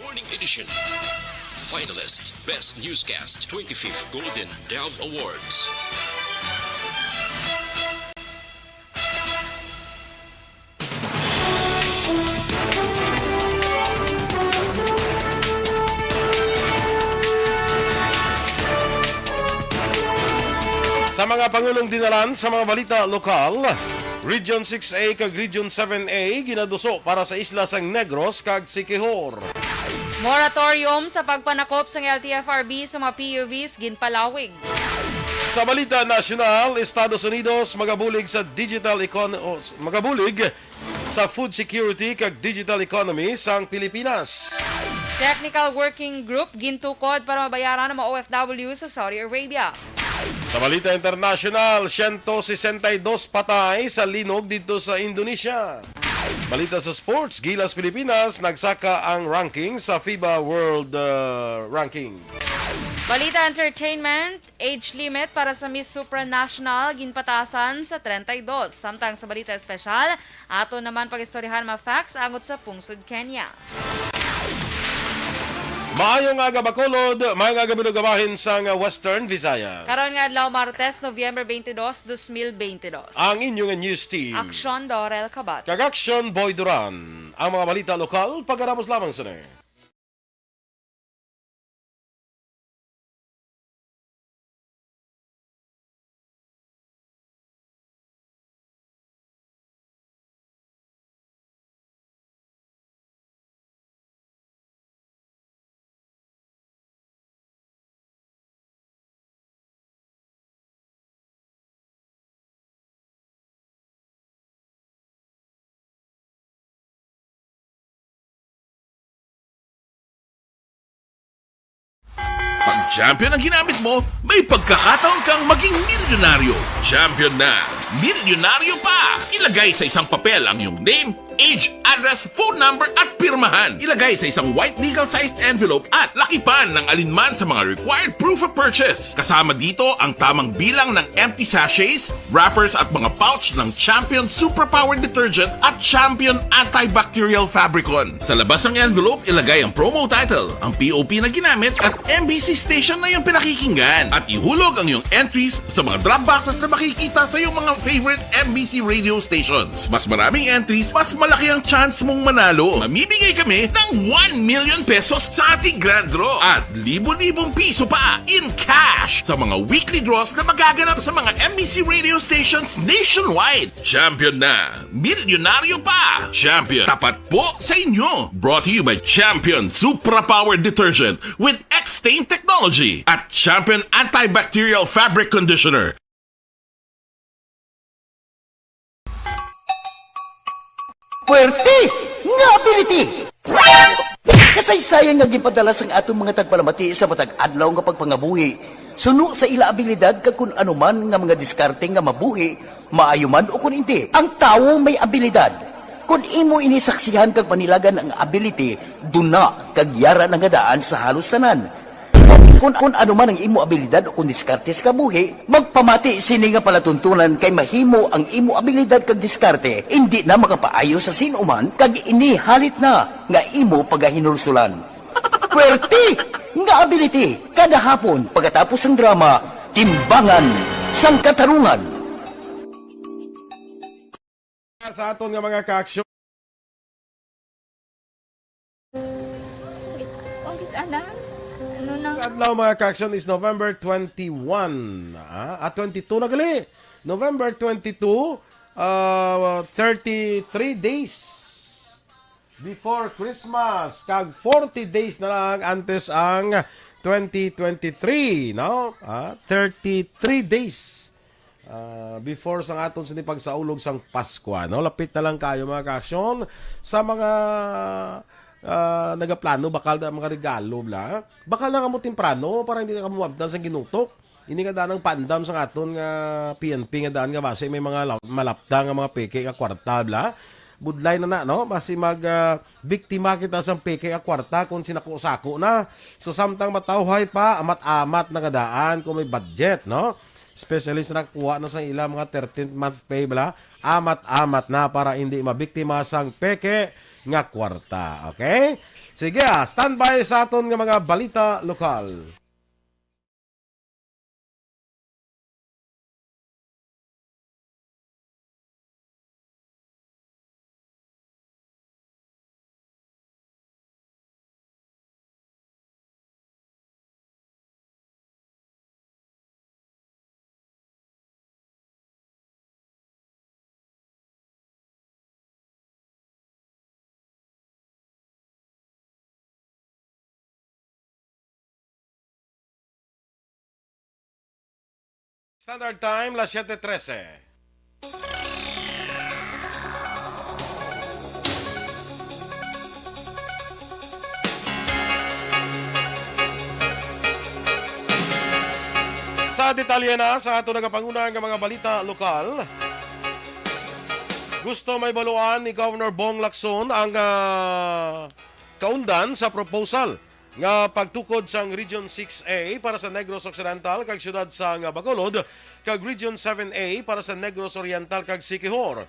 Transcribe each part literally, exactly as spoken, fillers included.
Morning Edition. Finalist, Best Newscast, twenty-fifth Golden Dove Awards. Sa mga pangulong dinalan sa mga balita lokal, Region six A kag Region seven A ginaduso para sa isla sang Negros kag Siquijor. Moratorium sa pagpanakop sang L T F R B sa mga P U Vs ginpalawig. Sa balita nasyonal, Estados Unidos magabulig sa digital econ-, o, magabulig sa food security kag digital economy sang Pilipinas. Technical Working Group gintukod para mabayaran ang mga O F W sa Saudi Arabia. Sa balita internasyonal, siyento sesenta y dos patay sa linog didto sa Indonesia. Balita sa sports, Gilas Pilipinas nagsaka ang ranking sa FIBA World, uh, Ranking. Balita entertainment, age limit para sa Miss Supranational ginpataasan sa treinta y dos. Samtang sa balita espesyal, ato naman pag-istoryahan mga facts angot sa pungsod Kenya. Maayong aga, Bacolod. Maayong aga, Mindanao, bahin sang Western Visayas. Karon nga adlaw, Martes, Nobyembre twenty-two, twenty twenty-two. Ang inyo nga news team. Aksyon, Dorel Kabat. Kag Aksyon, Boy Duran. Ang mga balita lokal, pagkatapos lamang sini. Pag Champion ang ginamit mo, may pagkakataon kang maging milyonaryo. Champion na, milyonaryo pa! Ilagay sa isang papel ang iyong name, age, address, phone number, at pirmahan. Ilagay sa isang white legal-sized envelope at lakipan ng alinman sa mga required proof of purchase. Kasama dito ang tamang bilang ng empty sachets, wrappers, at mga pouch ng Champion Superpower Detergent at Champion Antibacterial Fabricon. Sa labas ng envelope, ilagay ang promo title, ang P O P na ginamit, at M B C station na iyong pinakikinggan. At ihulog ang iyong entries sa mga drop boxes na makikita sa iyong mga favorite M B C radio stations. Mas maraming entries, mas malaki ang chance mong manalo. Mamimigay kami ng one million pesos sa ating grand draw at libo-libong piso pa in cash sa mga weekly draws na magaganap sa mga M B C radio stations nationwide. Champion na! Milyonaryo pa! Champion, tapat po sa inyo! Brought to you by Champion Supra Power Detergent with X-Stain Technology at Champion Antibacterial Fabric Conditioner. Puwerte nga ability! Kasaysayan nga ginpadala sang atong mga tagpalamati sa matag adlaw nga pagpangabuhi suno sa ila abilidad kag kun ano man nga mga diskarte nga mabuhi, maayo man o kun indi. Ang tawo may abilidad. Kun imo ini saksihan kag panilagan ang ability, duna kag yara na nga daan sa halos tanan. Kun, kun ano man ang imo abilidad o kun diskarte sa kabuhi, magpamati sini nga palatuntunan kay mahimo ang imo abilidad kag diskarte indi na makapaayo sa sin-o man kag ini halit na nga imo pagahinulsulan. Puwerte nga ability kada hapon pagkatapos sang drama, Timbangan sang Katarungan. Sa aton nga mga kaaksyon. Umpis, ana? Ano nang Adlaw, mga kaaksyon, is November twenty-one. Ah, ah, twenty-two na gali. November twenty-two, ah, thirty-three days before Christmas, kag forty days na lang antes ang twenty twenty-three, no? Ah, thirty-three days, ah, before sang aton sini pagsaulog sang Paskwa, no? Lapit na lang kayo, mga kaaksyon, sa mga, ah, nagaplano, bakal na mga regalo, bla. Bakal na kamo temprano para hindi na kamo mabtan sang ginutok. Ini nga daan ang paandam sa aton nga P N P nga daan nga basi may mga la-, malapta nga mga peke nga kwarta, bla. Budlay na na, no? Basi mag, ah, biktima kita sa peke nga kwarta kung sinako-sako na. So, samtang matawhay pa, amat-amat na nga daan kung may budget, no? Especially sa nakakuha na sa ila mga thirteenth month pay, bla. Amat-amat na para hindi mabiktima sang peke nga kwarta, okay? Sige, ah, standby sa aton nga mga balita lokal. Standard Time, las siete trese. Sa detalye na sa ato nagapanguna nga mga balita lokal, gusto may baluan ni Governor Bong Lacson ang, ah, kaundan sa proposal nga pagtukod sang Region six A para sa Negros Occidental kag siyudad sang Bacolod, kag Region seven A para sa Negros Oriental kag Siquijor.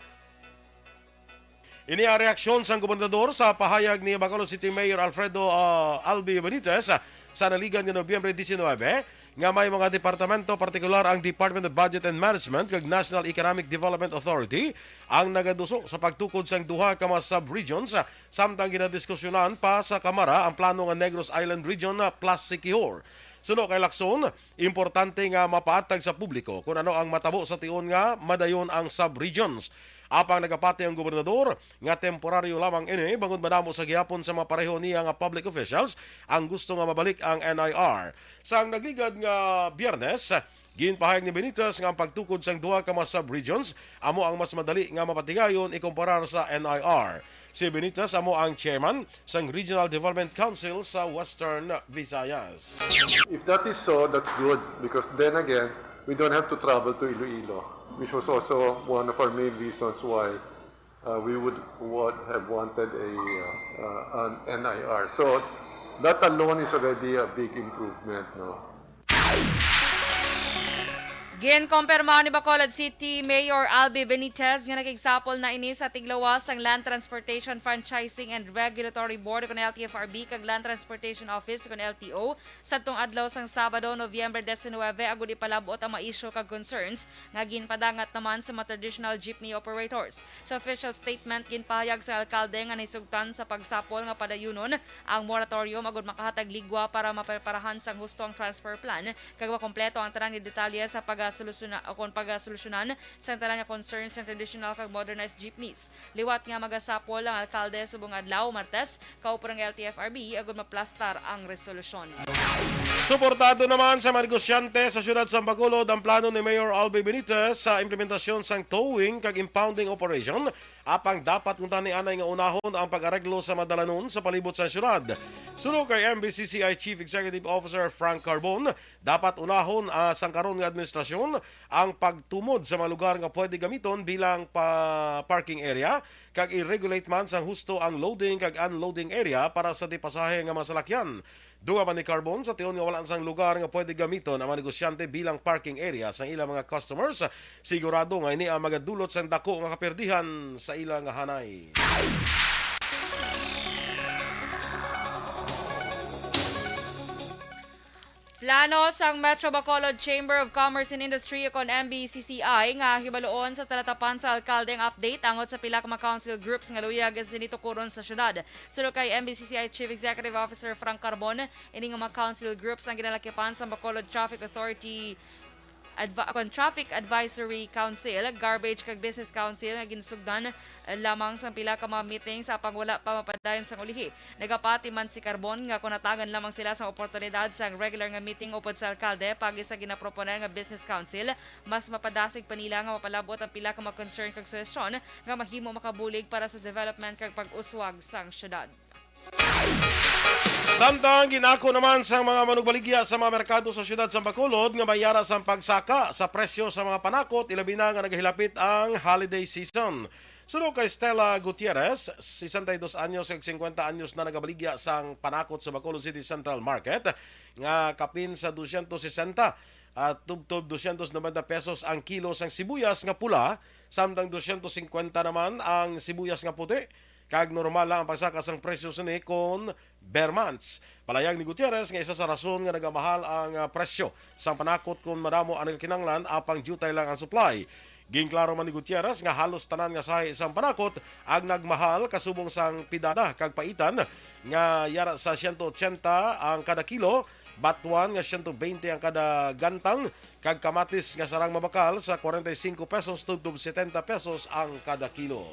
Ini ang reaksyon sang gobernador sa pahayag ni Bacolod City Mayor Alfredo, ah, Albi Benitez sa naligan nga Nobyembre diecinuebe nga may mga departamento, partikular ang Department of Budget and Management kag National Economic Development Authority, ang nagaduso sa pagtukod sang duha ka mga sub-regions, samtang ginadiskusyonan pa sa Kamara ang plano nga Negros Island Region plus Siquijor. Suno kay Lacson, importante nga mapaatag sa publiko kon ano ang matabo sa tion nga madayon ang sub-regions. Apang nagapati ang gobernador nga temporaryo lamang ini, bangod madamo sa gihapon sa mga pareho niya nga public officials ang gusto nga mabalik ang N I R. Sang nagligad nga Biyernes, ginpahayag ni Benitez nga ang pagtukod sang duha ka mga sub-regions amo ang mas madali nga mapatigayon ikumparar sa N I R. Si Benitez amo ang chairman sang Regional Development Council sa Western Visayas. If that is so, that's good, because then again, we don't have to travel to Iloilo, which was also one of our main reasons why uh, we would, would have wanted a uh, uh, an N I R. So that alone is already a big improvement, no? Ginkompirma ni Bacolod City Mayor Albi Benitez nga nakigsapol na ini sa tiglawas sang Land Transportation Franchising and Regulatory Board o L T F R B kag Land Transportation Office o L T O sadtong adlaw sang Sabado, Nobyembre diecinuebe, agud ipalab-ot ang mga isyu kag concerns nga ginpadangat naman sa mga traditional jeepney operators. Sa official statement, ginpahayag sa alkalde nga nahisugtan sa pagsapol nga padayunon ang moratorium agud makahatag ligwa para mapreparahan sang husto ang transfer plan kag makompleto ang tanan nga detalye sa pagasolusyonan o kon pagasolusyonan sang tanan nga concerns sang traditional kag modernized jeepneys. Liwat nga magasapol ang alkalde subong adlaw, Martes, kaupo ang L T F R B agud maplastar ang resolusyon. Suportado naman sa mga negosyante sa siyudad sa Bacolod ang plano ni Mayor Albi Benitez sa implementasyon sang towing kag impounding operation, apang dapat unta ni anay nga unahon ang pag-areglo sa madalanon sa palibot sa siyudad. Suno kay M B C C I Chief Executive Officer Frank Carbon, dapat unahon, ah, sang karon nga administrasyon ang pagtumod sa mga lugar nga pwede gamiton bilang pa parking area, kag i-regulate man sang husto ang loading kag unloading area para sa di pasahe nga mga salakyan. Dugang pa ni Carbon, sa tion nga wala sang lugar nga pwede gamiton ang mga negosyante bilang parking area sang ilang mga customers, sigurado nga ini ang magadulot sang dako nga kaperdihan sa ila nga hanay. Plano sang Metro Bacolod Chamber of Commerce and Industry, ukon M B C C I, nga hibaluon sa talatapan sa alkalde ang update angot sa pila ka mga council groups nga luyag sini tukuron sa syudad. Suno kay M B C C I Chief Executive Officer Frank Carbon, ini nga mga council groups ang ginalakipan sa Bacolod Traffic Authority, Advi- kon Traffic Advisory Council, Garbage kag Business Council nga ginsugdan lamang sang pila ka mga meeting sa apang wala pa mapadayon sang ulihi. Nagapati man si Carbon nga kon hatagan lamang sila sang oportunidad sang regular nga meeting upod sa alkalde paagi sa ginaproponer nga business council, mas mapadasig pa nila nga mapalab-ot ang pila ka mga concern kag suhestyon nga mahimo makabulig para sa development kag pag-uswag sang syudad. Samtang ginako naman sang mga manugbaligya sa mga merkado sa siyudad sa Bacolod nga may yara sang pagsaka sa presyo sa mga panakot, ilabi na nga nagahilapit ang holiday season. Suno kay Stella Gutierrez, sesenta y dos anyos kag cincuenta anyos na nagabaligya sang panakot sa Bacolod City Central Market, nga kapin sa dosyentos sesenta at tubtob dosyentos noventa pesos ang kilo sang sibuyas nga pula, samtang dosyentos cincuenta naman ang sibuyas nga puti. kag normal lang ang pagsaka sang presyo sini kon bare months. Palayag ni Gutierrez nga isa sa rason nga nagamahal ang, ah, presyo sang panakot kon madamo ang nagakinahanglan apang diutay lang ang supply. Ginklaro man ni Gutierrez nga halos tanan nga sahi sang panakot ang nagmahal, kasubong sang pidada kag paitan nga yara sa siyento otsenta ang kada kilo, batuan nga siyento bente ang kada gantang, kag kamatis nga sarang mabakal sa kwarenta y singko pesos tubtob setenta pesos ang kada kilo.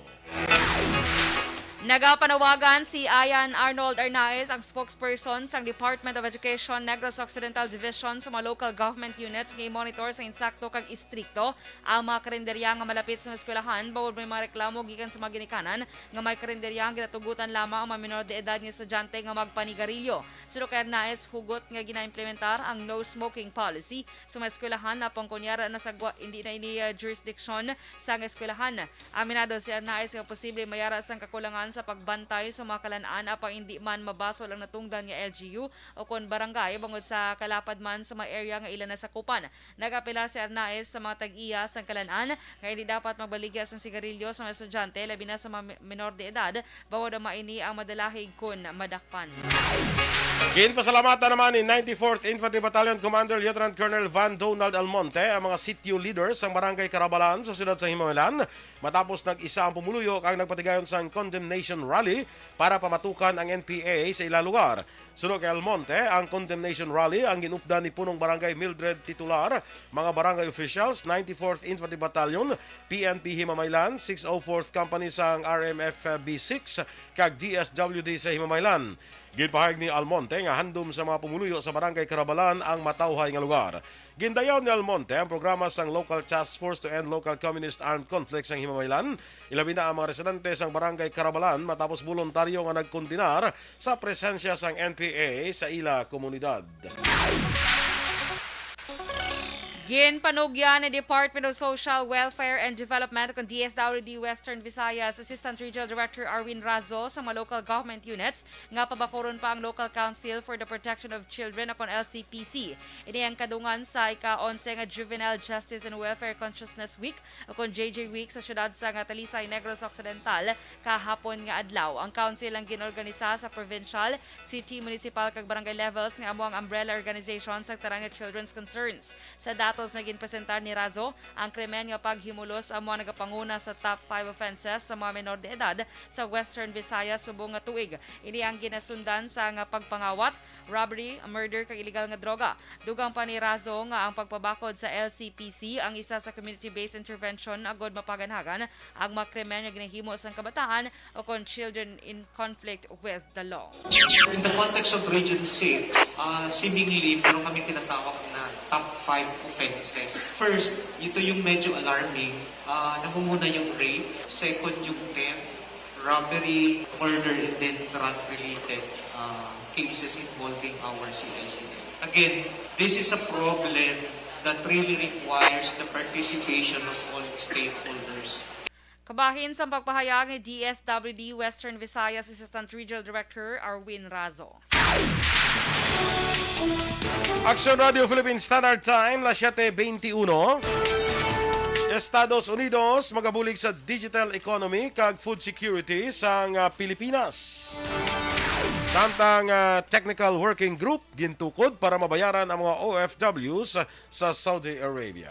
Nagapanawagan si Ian Arnold Arnaez, ang spokesperson sang Department of Education Negros Occidental Division, sa mga local government units nga i-monitor sa insakto kag istrikto ang mga karinderya nga malapit sa mga eskwelahan, bangod may mga reklamo gikan sa mga ginikanan nga may karinderya ang ginatugutan lamang ang mga menor de edad nga estudyante nga magpanigarilyo. Suno kay Arnaez, hugot nga ginaimplementar ang no smoking policy sa mga eskwelahan, apang kon yara na sa gwa, hindi na ini, ah, jurisdiction sang eskwelahan. Aminado si Arnaez nga posible mayara sang kakulangan sa pagbantay sa mga kalan-an, apang hindi man mabasol ang natungdan nga L G U o kon barangay, bangod sa kalapad man sa mga area nga ila nasakupan. Nag-apelar si Arnaez sa mga tag-iya sang kalan-an nga hindi dapat magbaligya sang sigarilyo sa mga estudyante, labi na sa mga mi-, menor de edad, bangod ang maini ang madalahig kon madakpan. Ginpasalamatan naman ni ninety-fourth Infantry Battalion Commander Lieutenant Colonel Van Donald Almonte ang mga sitio leaders sang Barangay Carabalan sa siyudad sa Himamaylan, matapos nag-isa ang pumuluyo kag nagpatigayon sang condemnation rally para pamatukan ang N P A sa ila lugar. Suno kay Almonte, ang condemnation rally ang ginupdan ni Punong Barangay Mildred Titular, mga barangay officials, ninety-fourth Infantry Battalion, P N P Himamaylan, six oh fourth Company sang R M F B six, kag D S W D sa Himamaylan. Ginpahayag ni Almonte nga handom sa mga pumuluyo sa Barangay Carabalan ang matawhay nga lugar. Gindayaw ni Almonte ang programa sang Local Task Force to End Local Communist Armed Conflict sang Himamaylan, ilabi na ang mga residente sang Barangay Carabalan, matapos boluntaryo nga nagkondenar sa presensya sang N P A sa ila komunidad. Ginpanugyan ni Department of Social Welfare and Development, kon D S W D Western Visayas, Assistant Regional Director Arwin Razo, sa mga local government units nga pabakuron pa ang Local Council for the Protection of Children, o kon L C P C. Ini ang kadungan sa ika-onse nga Juvenile Justice and Welfare Consciousness Week, o kon J J Week, sa siyudad sang Talisay, Negros Occidental, kahapon nga adlaw. Ang council ang ginorganisa sa provincial, city, municipal, kag barangay levels, nga amo ang umbrella organization sa tanan nga children's concerns. Sa datos nga ginpresentar ni Razo, ang krimen nga paghimulos amo ang nagapanguna sa top five offenses sa mga menor de edad sa Western Visayas subong nga tuig. Ini ang ginasundan sa nga pagpangawat, robbery, murder, kag iligal nga droga. Dugang pa ni Razo nga ang pagpabakod sa L C P C ang isa sa community-based intervention agod mapaganhagan ang mga krimen nga ginahimo sang kabataan, o kon children in conflict with the law. In the context of Region six, ah, seemingly, meron kami tinatawag na top five offenses. First, ito yung medyo alarming. Ah, nangunguna yung rape, second yung theft, robbery, murder, and then drug-related, ah, cases involving our C I C F. Again, this is a problem that really requires the participation of all stakeholders. Kabahin sang pagpahayag ni D S W D Western Visayas Assistant Regional Director Arwin Razo. Action Radio Philippine Standard Time, las siete veintiuno. Estados Unidos magabulig sa digital economy kag food security sang, ah, Pilipinas. Samtang, ah, technical working group gintukod para mabayaran ang mga O F Ws sa Saudi Arabia.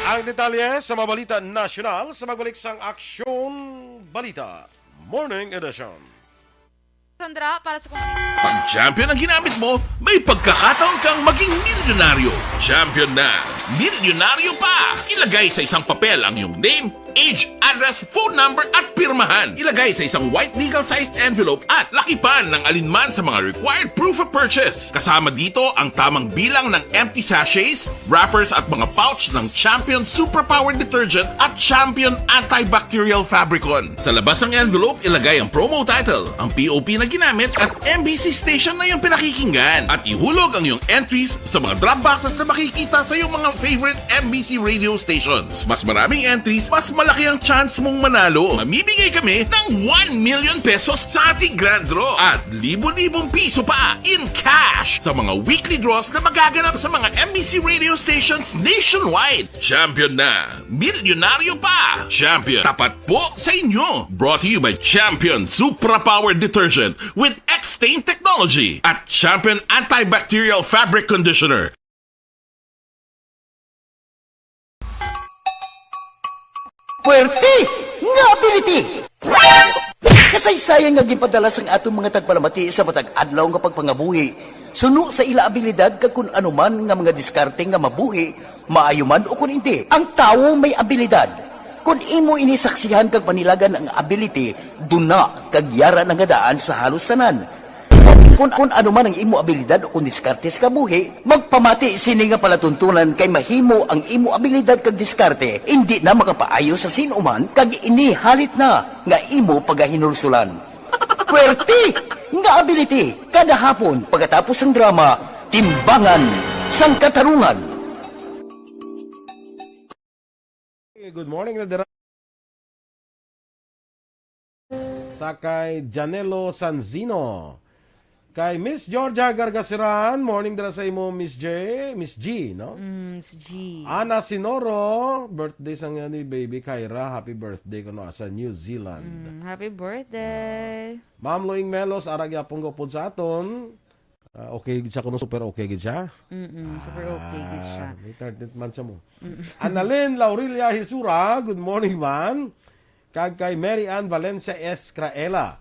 Ang detalye sa mga balita nasyonal sa pagbalik sang Aksyon Balita Morning Edition. Sandra, para sa kumpleto. Pag champion ang ginamit mo, may pagkakataon kang maging milyonaryo. Champion na, milyonaryo pa! Ilagay sa isang papel ang iyong name, age, address, phone number, at pirmahan. Ilagay sa isang white legal-sized envelope at lakipan ng alinman sa mga required proof of purchase. Kasama dito ang tamang bilang ng empty sachets, wrappers, at mga pouch ng Champion Superpower Detergent at Champion Antibacterial Fabricon. Sa labas ng envelope, ilagay ang promo title, ang P O P na ginamit, at M B C station na iyong pinakikinggan. At ihulog ang iyong entries sa mga drop boxes na makikita sa iyong mga favorite M B C radio stations. Mas maraming entries, mas Laki ang chance mong manalo. Mamimigay kami ng one million pesos sa ating grand draw at libo-libong piso pa in cash sa mga weekly draws na magaganap sa mga M B C radio stations nationwide. Champion na, milyonaryo pa. Champion, tapat po sa inyo. Brought to you by Champion Supra Power Detergent with X-Stain Technology at Champion Antibacterial Fabric Conditioner. Puwerte nga ability! Kasaysayan nga ginpadala sang aton mga tagpalamati sa matag adlaw nga pagpangabuhi suno sa ila abilidad kag kun ano man nga mga diskarte nga mabuhi, maayo man o kun indi. Ang tawo may abilidad. Kun imo ini saksihan kag panilagan ang ability, duna kag yara na nga daan sa halos tanan. Kun, kun ano man ang imo abilidad o kun diskarte sa kabuhi, magpamati sini nga palatuntunan kay mahimo ang imo abilidad kag diskarte indi na makapaayo sa sin-o man kag ini halit na nga imo pagahinulsulan. Puwerte nga ability kada hapon pagkatapos sang drama Timbangan sang Katarungan. Good morning na dira. Sa kay Janelo Sanzino. Kay Miss Georgia Gargasiran, morning dira sa imo, Miss J, Miss G, no? Mm, si G. Ana Sinoro, birthday sa nga ni Baby Kyra, happy birthday kuno sa New Zealand. Mm, happy birthday. Ma'am Loing Melos, ara gyapon gupod sa aton. Ah, okay gid siya kuno, super okay gid siya. Mm, super okay gid siya. Ah, may thirteenth man siya mo. Annalyn Laurilia Hisura, good morning man. Kag kay Mary Ann Valencia Escraela.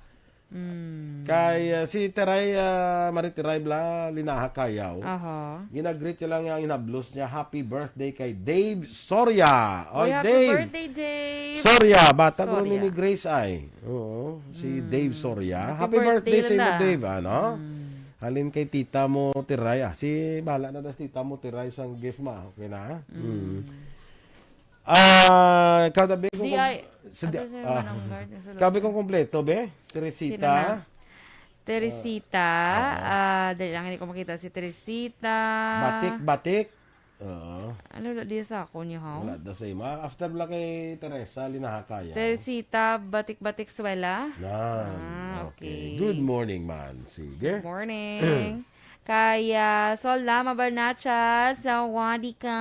Mm. Kay ah, si Teray, ah, Marie Teray Bla, Linaha Kayaw. Aha. Ginagreet siya lang ang hinablos niya. Happy birthday kay Dave Soria. Uy, Oy, happy Dave. Birthday, Dave. Soria, bata ko Soria. ni Grace ay. Oo, si Mm. Dave Soria. Happy Happy, birthday, birthday sa imo, lang na. Dave, ano? Mm. Halin kay tita mo, Tiray. Ah, si bala na das tita mo, Tiray, sang gift ma. Okay na? Mm. Ah, kada be ko Di kung- ay, sa di- ato si ah, Manong Guard, yung sulod Kabi sa- kong kompleto, be? Sino Teresita. na? Teresita. Ah, Ah, dali lang, hindi ko makita si Teresita. Batik, batik. Oo. Ano, wala di sa ako niya, ha? Wala da sa ima. After wala kay Teresa, Linaha Kaya. Teresita, batik-batik swela. Nan. Ah, Okay. Okay. Good morning, man. Sige. Morning. Kaya Sol Lama Barnacha sa Wadika.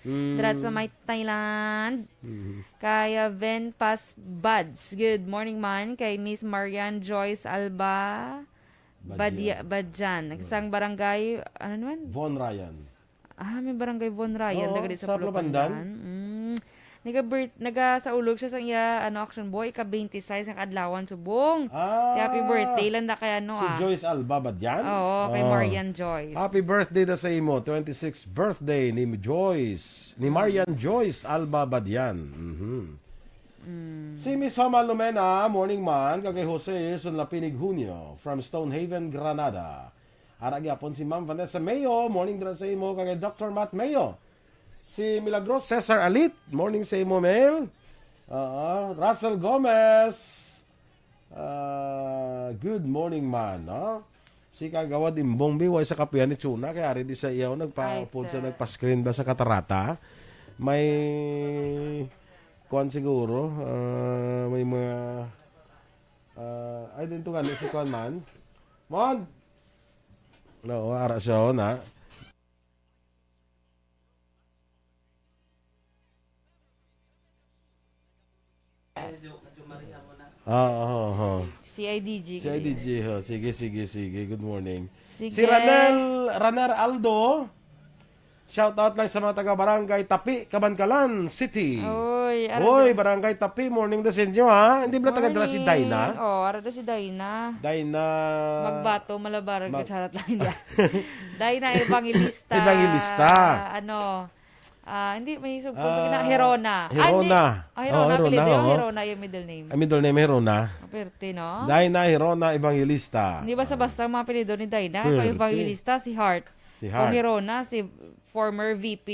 Mm. Dira sa may Thailand. Mhm. Kaya Ven Pas Buds. Good morning man. Kay Miss Marian Joyce Alba. Badia, Badyan. Isang barangay, ano naman? Von Ryan. Ah, may barangay Von Ryan. Oo, Daga di sa sa Pulupandan. Pulupandan. Mm. Naga, birth, naga sa ulog siya sa iya, ano, action boy, ka twenty-six ang adlawan subong. Ah, Happy birthday lang na kay ano Si ah. Joyce Alba ba dyan? Oo, kay Ah. Marian Joyce. Happy birthday na sa imo, twenty-sixth birthday ni Joyce, ni Marian Joyce Alba Badian. Mhm. Mm. Si Miss Homa Lumena, morning man, kag kay Jose Sunlapinig Junio from Stonehaven, Granada. Ara gyapon si Ma'am Vanessa Mayo, morning dira sa imo, kag kay Doctor Matt Mayo. Si Milagros Cesar Alit, morning sa imo, Mel. Oo, Russell Gomez. Ah, good morning man, no? Si Kagawad Imbong Biway sa Kapihan ni Chuna, kay ari di sa iyaw, nagpa-, Ay, upod sa sir. Nagpa-screen ba sa Katarata? May, kuan siguro, ah, may mga, ah, ay, din to gani, si kuan man. Mon! No, ara siya, oh, na. Ah, oo, oo. C I D G. C I D G, ho. Sige, sige, sige. Good morning. Sige. Si Ranel, Raner Aldo. Shout out lang sa mga taga Barangay Tapi, Kabankalan City. Oy, ara Oy, na. Barangay Tapi, morning daw sa inyo, ha? Hindi ba taga dala si Morning. Dina? Oh, ara daw si Dina. Dina. Magbato, malabar, Mag- charot lang niya. Dina Evangelista. Evangelista. Ano? Ah, hindi, may sub- Ah, na Herona. Ah, hindi. Herona. Ah, Herona, Oh, Herona, apelyido yung oh. Herona yung middle name. Ang middle name, Herona. Perte, no? Dina Herona Evangelista. Hindi basta-basta ang mga apelyido ni Dina. Perte. Kung Evangelista, si Hart. Si Kung Hart. Herona, si former V P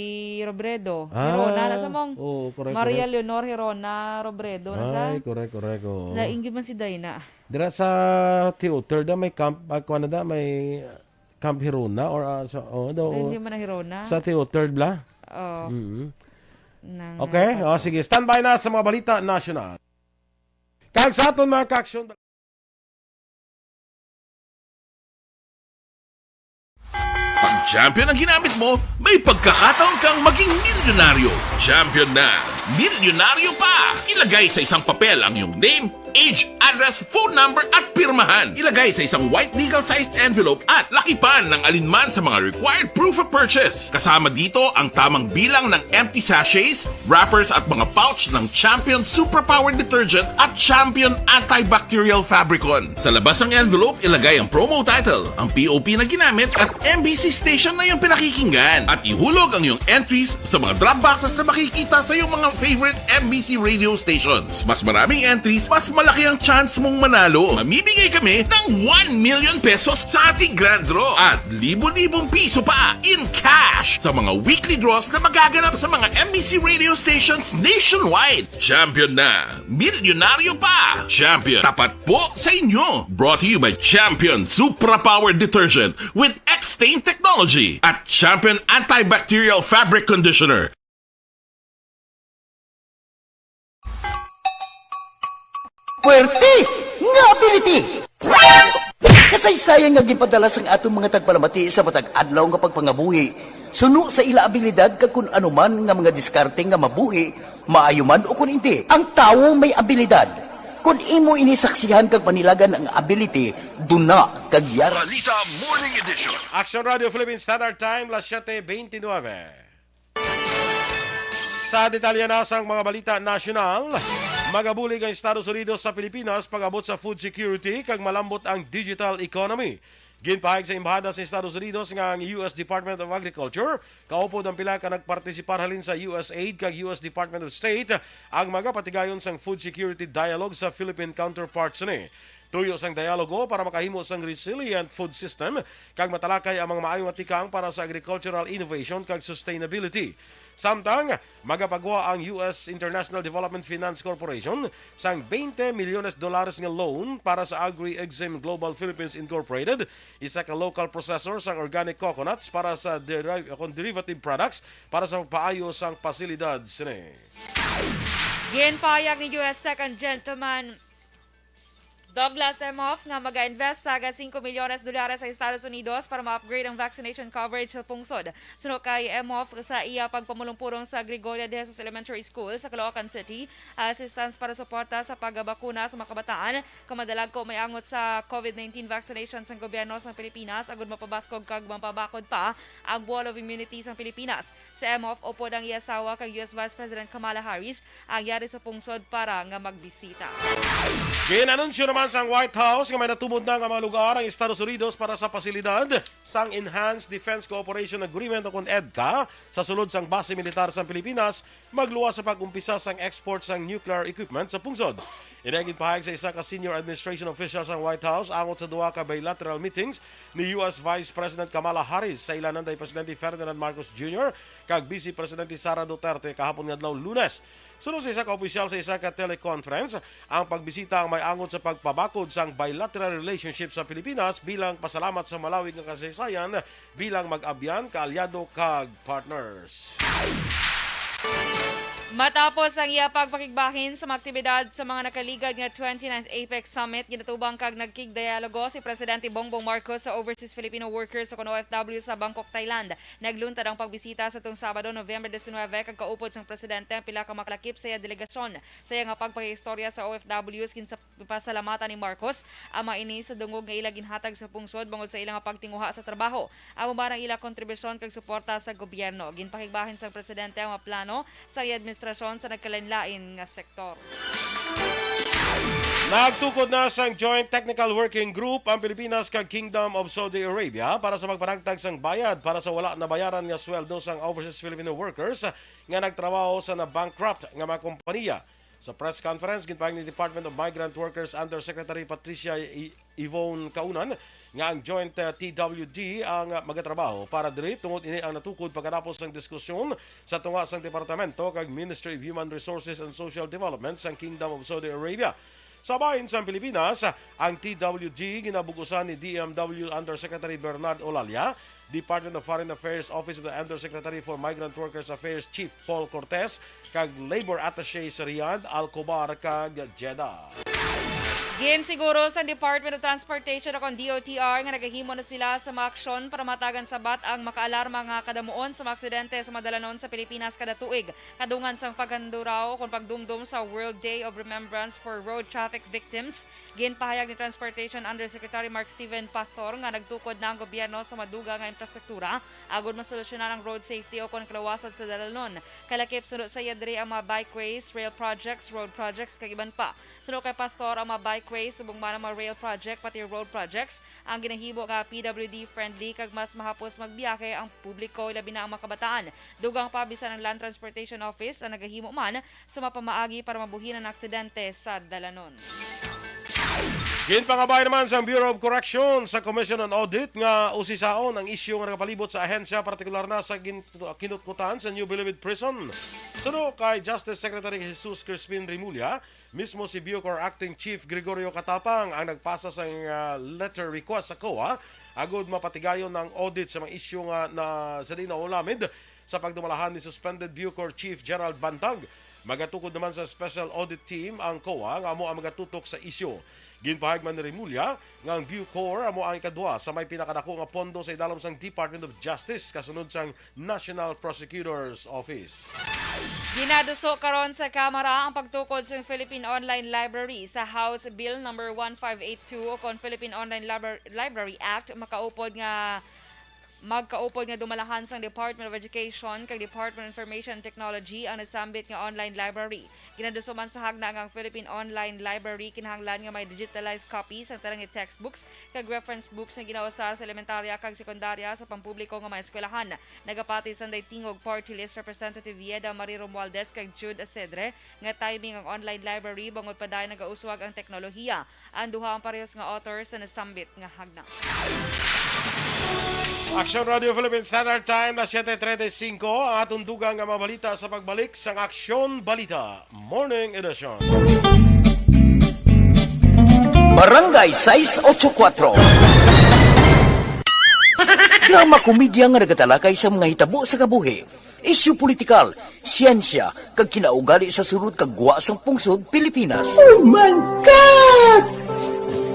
Robredo. Ah, Herona, na sa mong oo, correct, Maria correct. Leonor Herona Robredo, na sa? Ay, correct, correct. Oo. Laing gyud man si Dina. Dira sa Theater da may camp, ah, kuwan na da, may Camp Hirona or ah, sa, oh, do, Doon di man ang Herona. Sa Theater bla? Oh. Mm. ng, Okay? ah, O, sige. Standby na sa mga balita nasyonal. Kag sa aton mga ka-aksyon, Pag champion ang ginamit mo, may pagkakataon kang maging milyonaryo. Champion na, milyonaryo pa! Ilagay sa isang papel ang iyong name, age, address, phone number, at pirmahan. Ilagay sa isang white legal-sized envelope at lakipan ng alinman sa mga required proof of purchase. Kasama dito ang tamang bilang ng empty sachets, wrappers at mga pouch ng Champion Superpower Detergent at Champion Antibacterial Fabricon. Sa labas ng envelope, ilagay ang promo title, ang P O P na ginamit at M B C station na iyong pinakikinggan. At ihulog ang iyong entries sa mga drop boxes na makikita sa iyong mga favorite M B C radio stations. Mas maraming entries, mas malaki ang chance mong manalo. Mamimigay kami ng one million pesos sa ating grand draw at libo-libong piso pa in cash sa mga weekly draws na magaganap sa mga M B C radio stations nationwide. Champion na! Milyonaryo pa! Champion, tapat po sa inyo! Brought to you by Champion Supra Power Detergent with X-Stain Technology at Champion Antibacterial Fabric Conditioner. Puwerte nga ability! Kasaysayan nga ginpadala sang aton mga tagpalamati sa matag adlaw nga pagpangabuhi, suno sa ila abilidad kag kun ano man nga mga diskarte nga mabuhi, maayo man o kun indi. Ang tawo may abilidad. Kun imo ini saksihan kag panilagan ang ability, duna kag yara. Balita Morning Edition. Action Radio Philippine Standard Time, las siete veintinueve. Sa detalye na sang mga balita nasyonal, magabulig ang Estados Unidos sa Pilipinas pag-abot sa food security kag malambot ang digital economy. Ginpahayag sa Embahada sa Estados Unidos nga ang U S Department of Agriculture kaupod ang pila ka nagpartisipar halin sa U S aid kag U S Department of State ang magapatigayon sang food security dialogue sa Philippine counterparts ni. Tuyo sang dialogo para makahimo sang resilient food system kag matalakay ang mga maayo nga tikang para sa agricultural innovation kag sustainability. Samtang magapagwa ang U S International Development Finance Corporation sang twenty milyones dolares nga loan para sa Agri-Exim Global Philippines Incorporated, isa ka local processor sang organic coconuts para sa deri-, kon derivative products para sa pagpaayo sang pasilidad sini. Ginpahayag ni U S Second Gentleman Douglas Emhoff nga maga-invest sa singko milyones dolares ang Estados Unidos para ma-upgrade ang vaccination coverage sa pungsod. Suno kay Emhoff, sa iya pagpamulong-pulong sa Gregoria de Jesus Elementary School sa Caloocan City, assistance para suporta sa pagbakuna sa mga kabataan, kag madalagko may angot sa COVID nineteen vaccination sang gobyerno sang Pilipinas agud mapabaskog kag mapabakod pa ang wall of immunity sang Pilipinas. Si Emhoff upod ang iya asawa kag U S Vice President Kamala Harris ang yari sa pungsod para nga magbisita. Gin-anunsyo naman sang White House nga may natumod na nga mga lugar ang Estados Unidos para sa pasilidad sang Enhanced Defense Cooperation Agreement o kon EDCA sa sulod sang base militar sang Pilipinas, magluwas sa pag-umpisa sang export sang nuclear equipment sa pungsod. Ini ang ginpahayag sa isa ka senior administration official sang White House angot sa duha ka bilateral meetings ni U S Vice President Kamala Harris sa ila nanday Presidente Ferdinand Marcos Junior kag Vice Presidente Sara Duterte kahapon nga adlaw, Lunes. Suno sa isa ka opisyal sa isa ka teleconference, ang pagbisita ang may angot sa pagpabakod sang bilateral relationship sa Pilipinas bilang pasalamat sa malawig nga kasaysayan bilang mag-abyan, kaalyado, kag partners. Matapos ang iya pagpakigbahin sa mga aktibidad sa mga nakaligad nga twenty-ninth APEC Summit, ginatubang kag nagkigdialogo si Presidente Bongbong Marcos sa overseas Filipino workers o kon O F W sa Bangkok, Thailand. Nagluntad ang pagbisita sa tong Sabado, November diecinuebe, kag kaupod sang presidente ang pila ka makalakip sa iya delegasyon. Sa iya nga pagpakig-istorya sa O F Ws, ginsa-, pasalamatan ni Marcos ang mga ini sa dungog nga ila ginhatag sa pungsod bangod sa ila nga pagtinguha sa trabaho. Amo man ang ila kontribusyon kag suporta sa gobyerno. Ginpakigbahin sang presidente ang mga plano sa iya administrasyon sa nagkalainlain nga sektor. Nagtukod na sang Joint Technical Working Group ang Pilipinas kag Kingdom of Saudi Arabia para sa pagpanagtag sang bayad para sa wala nabayaran nga sweldo sang overseas Filipino workers nga nagtrabaho sa na-bankrupt nga mga kompanya. Sa press conference, ginpahayag ni Department of Migrant Workers Undersecretary Patricia I-, Yvonne Kaunan nga ang Joint, uh, T W D ang magatrabaho para diri, tungod ini ang natukod pagkatapos sang diskusyon sa tunga sang departamento kag Ministry of Human Resources and Social Development sang Kingdom of Saudi Arabia. Sa bahin sang Pilipinas, ang T W G ginabug-usan ni D M W Undersecretary Bernard Olalia, Department of Foreign Affairs Office of the Undersecretary for Migrant Workers Affairs Chief Paul Cortez, kag Labor Attaché sa Riyadh, Al Khobar, kag Jeddah. Ginsiguro sang Department of Transportation o kon D O T R nga nagahimo na sila sa mga aksyon para mahatagan sabat ang makaalarma nga kadamuon sa mga aksidente sa mga dalanon sa Pilipinas kada tuig, kadungan sang paghanduraw o kon pagdumdom sa World Day of Remembrance for Road Traffic Victims. Ginpahayag ni Transportation Undersecretary Mark Steven Pastor nga nagtukod na ang gobyerno sa madugang nga infrastruktura agod masolusyonan ang road safety o kon kaluwasan sa dalanon. Kalakip suno sa iya diri ang mga bikeways, rail projects, road projects, kag iban pa. Suno kay Pastor, ang mga bikeways, subong man ang mga rail project, pati road projects, ang ginahimo nga P W D friendly kag mas mahapos magbiyahe ang publiko, ilabi na ang mga kabataan. Dugang pa, bisan ang Land Transportation Office ang nagahimo man sa mga pamaagi para mabuhin ang aksidente sa dalanon. Ginpangabay naman sang Bureau of Correction sa Commission on Audit nga usisaon ang isyu nga nagapalibot sa ahensya, partikular na sa gin-, kinutkutan sa New Bilibid Prison. Suno kay Justice Secretary Jesus Crispin Remulla, mismo si Bucor Acting Chief Gregorio Catapang ang nagpasa sang, ah, letter request sa COA agud mapatigayon ang audit sa mga isyu nga na sa di naulamid sa pagdumalahan ni suspended Bucor Chief Gerald Bantag. Magatukod naman sa Special Audit Team ang COA nga amo ang magatutok sa isyu. Ginpahayag man ni Remulla nga ang Bucor amo ang ikadua sa may pinakadako nga pondo sa idalom sang Department of Justice kasunod sang National Prosecutor's Office. Ginaduso karon sa Kamara ang pagtukod sa Philippine Online Library sa House Bill Number one five eight two o kon Philippine Online Libra- Library Act. Makaupod nga magkaupod nga dumalahan sang Department of Education kag Department of Information and Technology ang nasambit nga online library. Ginaduso man sa hagna nga ang Philippine Online Library kinahanglan nga may digitalized copy sang tanan nga textbooks kag reference books nga ginausar sa elementarya kag sekundarya sa pampubliko nga mga eskwelahan. Nagapati sang Daytingog Party List Representative Yeda Marie Romualdez kag Jude Asedre nga timing ang online library bangod pa dayon nagauswag ang teknolohiya. Ang duha ang parehos nga author sa nasambit nga hagna. Aksyon Radio Philippines Standard Time na siyete treinta y cinco. Ang atong dugang nga mga balita sa pagbalik sang Aksyon Balita Morning Edition. Barangay sais ocho kuatro. Drama komedya nga nagatalakay sa mga hitabo sa kabuhi, isyu politikal, siyensya, kag kinaugali sa sulod kag gwa sang pungsod Pilipinas. Oh my God!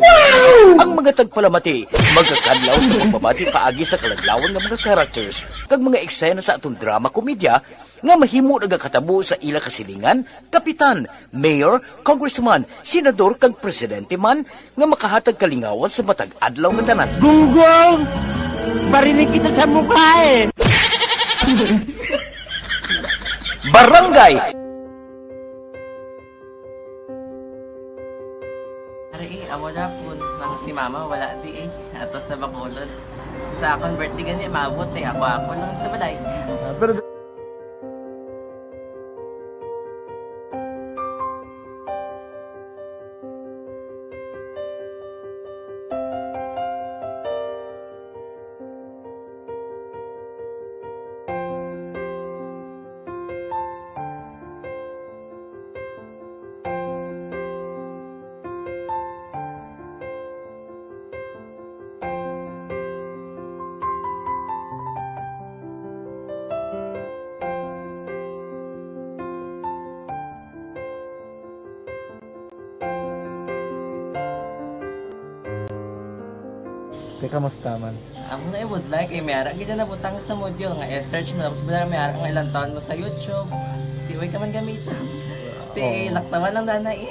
Wow! Ang mga tagpalamati magakadlaw sa pagbabati paagi sa kaladlawan nga mga characters kag mga eksena sa aton drama komedya nga mahimo nagakatabo sa ila kasilingan, kapitan, mayor, congressman, senador, kag presidente man nga makahatag kalingawan sa matag adlaw nga tanan. Gunggong! Barinig kita sa mukha eh! Barangay! Ari, eh, amo na po. Nang si mama, wala di eh. Ato sa Bacolod. Sa akon birthday gani, maabot eh. Ako, ako lang sa balay. Ah, pero Te, kamusta man? Amo na, I would like, eh, may ara gid na nabutang sa module nga i-search mo, tapos wala, may ara nga ilang taon mo sa YouTube. Di, way ka man gamitan. Ti, Oo. Laktawan lang dana, eh.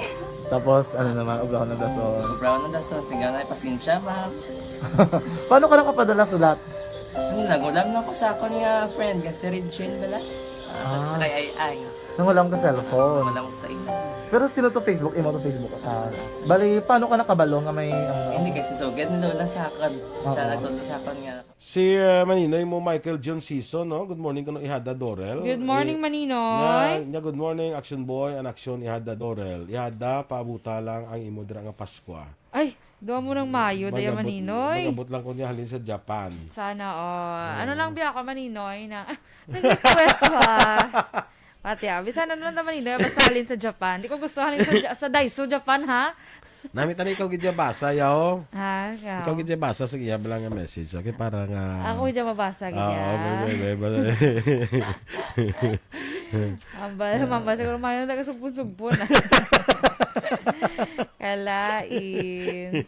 Tapos, ano naman, ubraw na dason. Ubraw na dason, singga na, pasensya, ma'am. Paano ka nakapadala sulat? Ano, nagulam na ko sa akon nga friend, nga si Regine bala. Ah, Ah. Sa kay Ay Ay. Nangulam ka cellphone. Wala ko sa imo. Pero sino to Facebook? Imo to Facebook? Ah, bali, paano ka nakabalo nga may, ano? Hindi, kay si Sugad ni Lola sa akon. Siya Oo. nagtudlo sa akon nga. Si, uh, Maninoy mo, Michael John Sison, no? Good morning, kuno ihada Dorel. Good morning, Eh, Maninoy. Nya, nya, good morning, Action Boy, and Action ihada Dorel. Ihada, paabuta lang ang imo dira nga Paskwa. Ay, duha mo nang mayo, daya Mag-abot, Maninoy. Mag-abot lang ko niya halin sa Japan. Sana all. Oo. Ano lang biya ka, Maninoy, na, nag-request pa. Ate, ah, bisan ano lang naman, Inoy, basta halin sa Japan. Di ko gusto halin sa, Ja- sa Daiso, Japan, ha? Nami tani ikaw gid basa, yaw. Ha? Ikaw gid basa sa iya lang nga message, okay? Para nga Ako gid mabasa gid, Ah, ya. okay, okay, okay. Amba, mamba, siguro mayo na taga sugpon-sugpon. Kalain.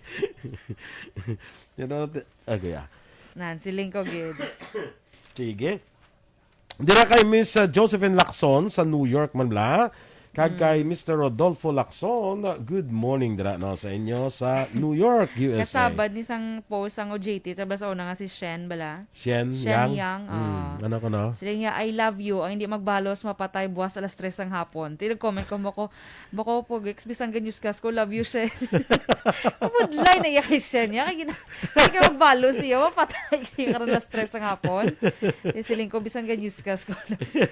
You know, t- okay, ah. Nan, siling ko gid. Sige. Dira kay Miss, uh, Josephine Lacson sa New York man bala. Kag kay Mister Rodolfo Lacson, uh, good morning dira, no, sa inyo sa New York, U S A. Kasabad ni sang post sang O J T, tabas una nga si Shen bala. Shen Shen Yang? Yang, Mm, ah. Ano ko, no? Sila niya, "I love you. Ang hindi magbalos, mapatay buwas alas tres ang hapon." Tinag-comment ko mo ko, "Bako po, Gex, bisan ganyuskas ko, love you, Shen." Mabudlay na iya kay Shen. Ya, kay gina-, kay ka magbalos iya, mapatay kay karon alas tres ang hapon. Eh, siling ko, bisan ganyuskas ko, love you.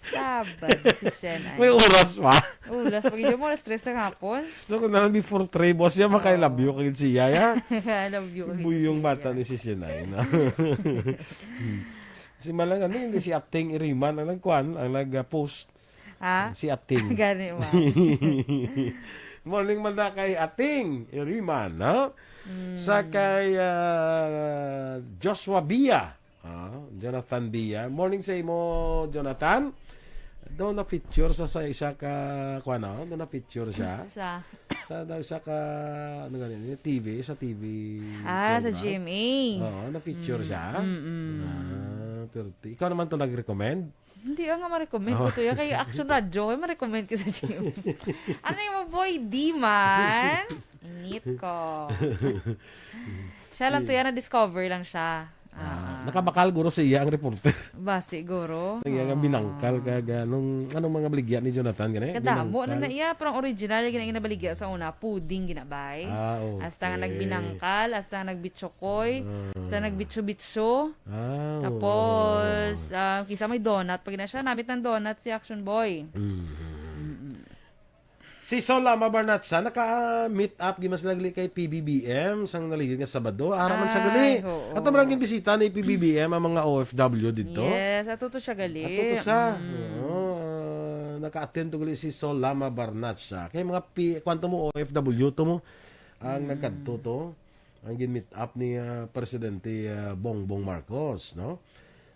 Sabad si Shen ay. May oras pa. Oras, pag hindi mo alas tres ang hapon. So, kung nalang before three, boss, ya, maka-I love you kagid siya, ya? I love you kagid Buyong siya. Bata ni si Shen ay, no? Si Malang, ano, hindi si Ating Iriman ang nagkuan, ang nag-post. Ha? Si Ating. Gani, ma'am. Morning man na kay Ating Iriman, no? Mm. Sa kay, ah, Joshua Bia. Ah, Jonathan Bia. Morning sa imo, Jonathan. Daw na-feature sa, sa isa ka, kuwan, no? Daw na-feature siya. Sa? Sa daw isa ka, ano gani, T V, sa T V Ah, sa program. G M A. Oo, na-feature Mm, siya. mm, mm. Ah, pero ti-, ikaw naman to nag-recommend? Hindi, ah, nga ma-recommend ko Oh. to. Ya, kay Action Radio, kay ma-recommend ko sa G M A. Ano yung boy, di man? Init ko. Siya lang to, Yeah. yan, na-discover lang siya. Ah, Ah. nakabakal guro sa iya ang reporter. Ba, siguro. Sa iya nga Ah. binangkal kag, ah, nung, anong mga baligya ni Jonathan, gani? Kadamo na Binangkal. na iya, pero ang original, gina-, ginabaligya sa una, puding ginabay. Ah, okay. Hasta nga nagbinangkal, hasta nga nagbitsokoy, Ah. hasta nagbitso-bitso. Ah, oo. Tapos, ah, kisa may donut. Pag na siya, namit ng donut si Action Boy. Mhm. Mm-mm. Si Sol Lama Barnatsa, naka-meet up, gid man sila gali kay P B B M, sang naligid nga Sabado. Ara man sa gali. Ay, oo. Ato man ang ginbisita ni P B B M ang mga O F W dito. Yes, ato to siya gali. Ato to siya. Mm. Oo, ah, naka-attend to gali si Sol Lama Barnatsa. Kay mga P-, kwanto mo O F W to mo, ang Mm. nagkadto to. Ang gin-meet up ni, ah, Presidente, ah, Bongbong Marcos, no?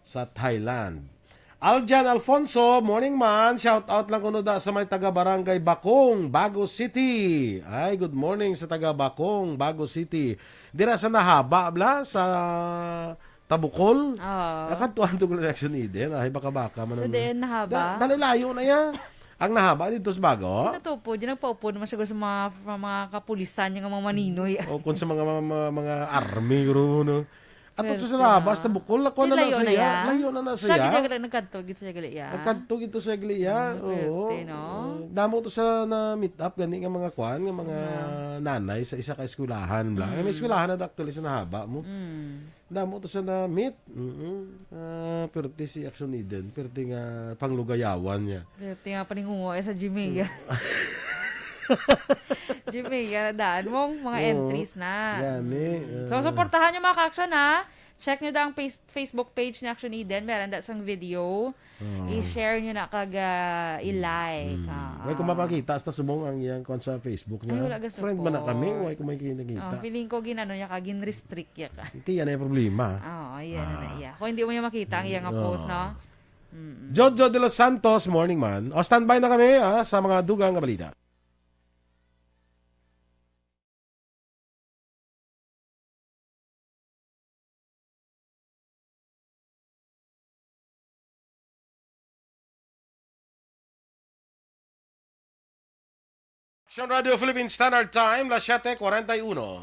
Sa Thailand. Aljan Alfonso, morning man. Shout out lang kuno da sa may taga Barangay Bakong, Bago City. Ay, good morning sa taga Bakong, Bago City. Dira sa Nahaba, bla, sa Tabukol. Oo. Nakadtuan to ko sa Action Eden. Ay, baka-baka man So, ang diin Nahaba? Da-, dali layo na yan. Ang Nahaba dito sa Bago. Sino to po? Diyan nagpaupo naman siya sa mga, mga kapulisan, yung mga maninoy. O kung sa mga, mga, mga, mga army, guro, no? Ato sa Swerte Nahaba, na. sa Tabukol, nakuha Di na na layo sa na iya. ya. Layo na na sa Siya, iya. gid, nagkadto, gid sa gali iya. Nagkadto gid to sa gali iya. Mm, Oo. swerte, no? Oo. Damo to sa na-meet up, gani nga mga kwan, nga mga Yeah. nanay sa isa ka eskwelahan, bla. Ay, may Mm. eskwelahan na actually sa Nahaba mo. Mm. Damo to sa na-meet. Mm-mm. Ah, pero ti si Action Eden, pero ti nga panglugayawan niya. Pero ti nga paninguha sa Jimmy. Mm. Jimmy, yan na daan mong mga Oo. entries na. Gani, Mm. So, ah. suportahan niyo, mga ka-action, ha? Check niyo da ang face-, Facebook page ni Action Eden. Meron da sang video. Oo. I-share niyo na kag, ah, i-like. Mm. Ah. Way ko mapakita, hasta subong ang iyang kwan sa Facebook Ay, niya. wala ka Friend man na support. kami, way ko may kinakita. Oh, feeling ko ginano niya ka, gin-restrict niya ka. Ito yan ay problema. Oo, yan na Ah. iya. Kung hindi mo niya makita ang iyang Oo. post, no? Mm-mm. Jojo de los Santos, morning man. O, standby na kami, ah, sa mga dugang nga balita. Action Radio Philippine Standard Time, las siete cuarenta y uno.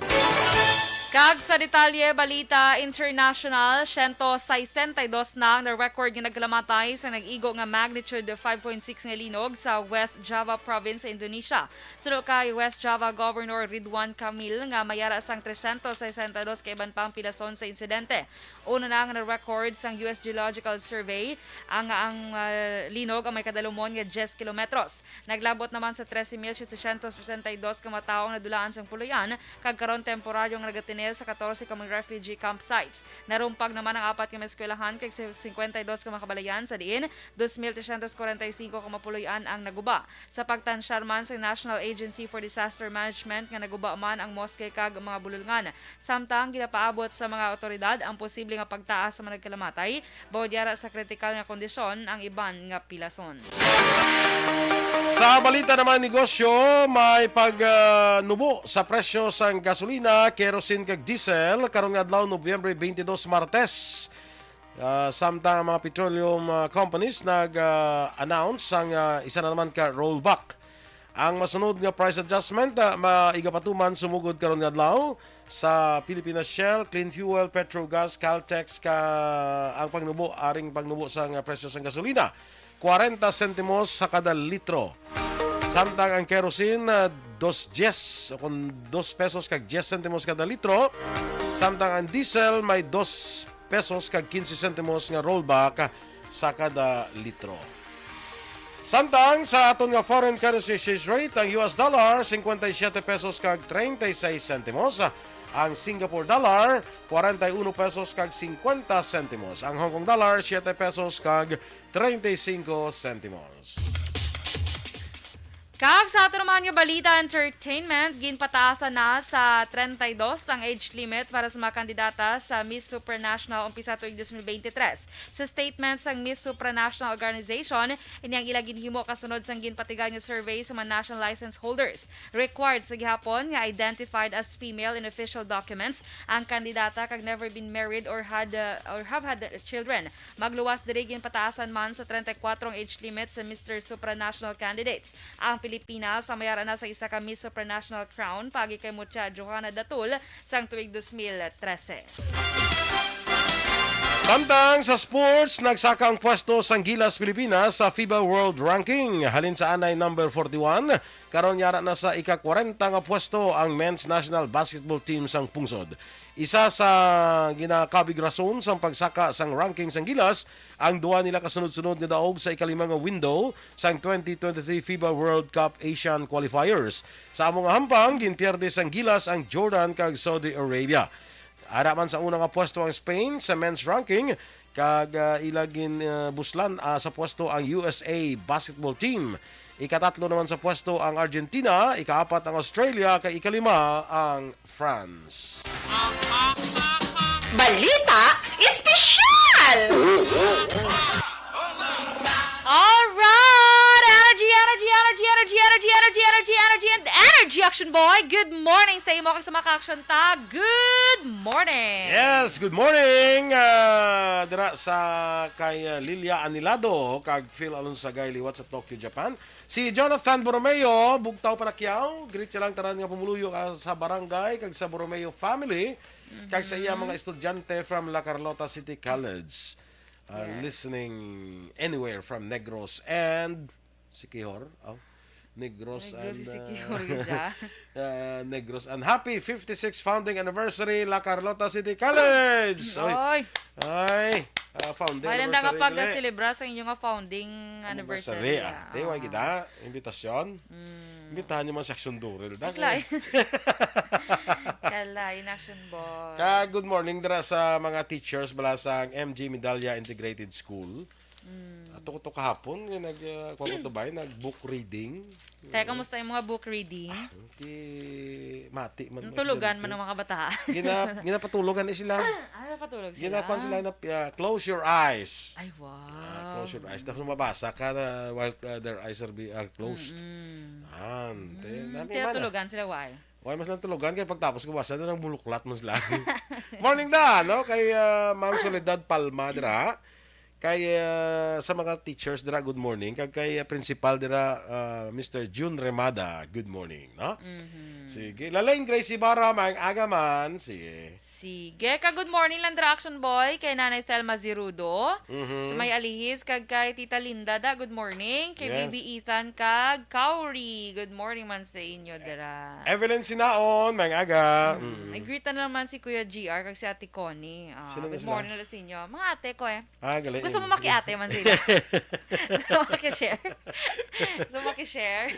Kag sa detalye, balita international, siyento sesenta y dos na ang na-record nga nagkalamatay sa nag-igo nga magnitude five point six nga linog sa West Java Province sa Indonesia. Suno kay West Java Governor Ridwan Kamil nga may ara sang trescientos sesenta y dos ka iban pang pilason sa insidente. Una na nga na-record sang U S Geological Survey ang, ang, ah, linog ang may kadalumon nga diyes kilometros. Naglabot naman sa trese mil setecientos sesenta y dos ka mga tawo ang nadulaan sang puloy-an, kag karon temporaryo nga nagatener sa katorse ka mga refugee campsites. Narumpag naman ang apat ka mga eskwelahan kag singkwenta y dos ka mga kabalayan, sa diin dos mil trescientos kwarenta y singko ka mga puloy-an ang naguba. Sa pagtansyar man sa National Agency for Disaster Management nga naguba man ang mosque kag mga bululngan. Samtang ginapaabot sa mga awtoridad ang posible nga pagtaas sa mga nagkalamatay, bangod yara sa kritikal nga kondisyon ang iban nga pilason. Sa balita naman negosyo, may pag, ah, nubo sa presyo sang gasolina, kerosene kag diesel karon nga adlaw, Nobyembre twenty-two, Martes. Ah, samtang ang mga petroleum, ah, companies nag, ah, announce sang, ah, isa na naman ka rollback. Ang masunod nga price adjustment, ah, maigapatuman sumugod karon nga adlaw sa Pilipinas Shell, Clean Fuel, Petrogas, Caltex ka ang pagnubo, aring pagnubo sang presyo sang gasolina, kwarenta sentimos sa kada litro. Samtang ang kerosene, ah, dos dyes, o kon dos pesos kag dyes sentimos kada litro. Samtang ang diesel may dos pesos kag quince sentimos nga rollback sa kada litro. Samtang sa aton nga foreign currency exchange rate, ang U S dollar, cincuenta y siete pesos kag treinta y seis sentimos. Ang Singapore dollar, cuarenta y uno pesos kag cincuenta sentimos. Ang Hong Kong dollar, siete pesos kag treinta y cinco sentimos. Kag sa ato naman nga balita, entertainment, ginpataasan na sa treinta y dos ang age limit para sa mga kandidata sa Miss Supranational umpisa tuig dos mil beintitrés. Sa statement sang Miss Supranational Organization, ini ang ila ginhimo kasunod sang ginpatigal nga survey sa mga national license holders. Required sa gihapon nga identified as female in official documents ang kandidata kag never been married or had, uh, or have had children. Magluwas diri, ginpataasan man sa treinta y cuatro ang age limit sa Mister Supranational candidates. Ang Pilipinas ang may ara na sa isa ka Miss Supranational crown paagi kay Mucha Johanna Datul sang tuig dos mil trese. Samtang sa sports, nagsaka ang pwesto sang Gilas Pilipinas sa FIBA World Ranking. Halin sa anay number forty-one, karon yara na sa ika-kwarenta nga pwesto ang men's national basketball team sang pungsod. Isa sa ginakabig rason sang pagsaka sang ranking sang Gilas ang duha nila kasunod-sunod nga daog sa ikalima nga window sang twenty twenty-three FIBA World Cup Asian Qualifiers. Sa amo nga hampang, ginpierde sang Gilas ang Jordan kag Saudi Arabia. Ara man sa una nga pwesto ang Spain sa men's ranking, kag, ah, ila gin, ah, buslan, ah, sa pwesto ang U S A basketball team. Ikatatlo naman sa pwesto ang Argentina, ikaapat ang Australia, kag ikalima ang France. Balita Espesyal! Alright! Energy, energy, energy, energy, energy, energy, energy, energy, and energy, Action Boy! Good morning sa imo kag sa mga ka-action ta. Good morning! Yes, good morning! Ah, dira sa kay, ah, Lilia Anilado kag Phil Alonsagay liwat sa Tokyo, Japan. Si Jonathan Borromeo, Bugtaw, Palakiao. Greet siya lang tanan nga pumuluyo, ah, sa barangay kag sa Borromeo family, kag sa iya mga estudyante from La Carlota City College. Ah, Yes. Listening anywhere from Negros and Siquijor. Oh, Negros Negros and, si ah, Siquijor, gid siya. Ah, Negros and happy fifty-six founding anniversary, La Carlota City College. Oy. Oy. Ay, ah, founding May lang anniversary nga pag-, gali. Celebra sa inyo nga founding anniversary, Anniversary, ah. ah. Di, wa Ah. kita, imbitasyon. Mm. Imbitahan niyo man si Action Durrell, da, Kala-, kay kala, in Action Boy. Ka, good morning dira sa mga teachers bala sa M G Medalla Integrated School. Mm. Ato ko to kahapon, nga nag, ah, kuwan ko to ba, nag-book reading. Kaya kamusta yung mga book reading? Ah, ti, mati man mas Natulugan man ganito. Ang mga kabataan. Gina-, ginapatulogan ni sila. Ah, napatulog sila? Ginakuan sila na, ah, close your eyes. Ay, wow. Ah, close your eyes. Tapos mabasa ka na while, ah, their eyes are, be, are closed. Mm-mm. Ah, te, Mm, nami man, ah. Tinatulugan sila, why? Why mas lang tulugan? Kay pagtapos ko basa, doon ang buluklat man sila. Morning da, no? Kay, ah, Ma'am Soledad Palma, dira. Kay, ah, sa mga teachers dira, good morning. Kag kay, ah, principal dira, ah, Mister Jun Remada, good morning, no? Mhm. Sige. Lalaing Gracie Barra, maayong aga man. Sige. Sige. Ka good morning lang dira, Action Boy, kay Nanay Thelma Zirudo. Mhm. Sa may Alihis, kag kay Tita Linda da, good morning. Kay Yes. Baby Ethan, kag Kauri, good morning man sa inyo dira. Evelyn Sinaon, maayong aga. Mm. Mm. Nag-greet na naman si Kuya G R kag si Ate Connie. Ah, Sino na good sila? Morning na sa inyo. Mga ate ko eh. Ah, gali. Gusto mo makiate man sila? Gusto mo makishare? Gusto mo makishare?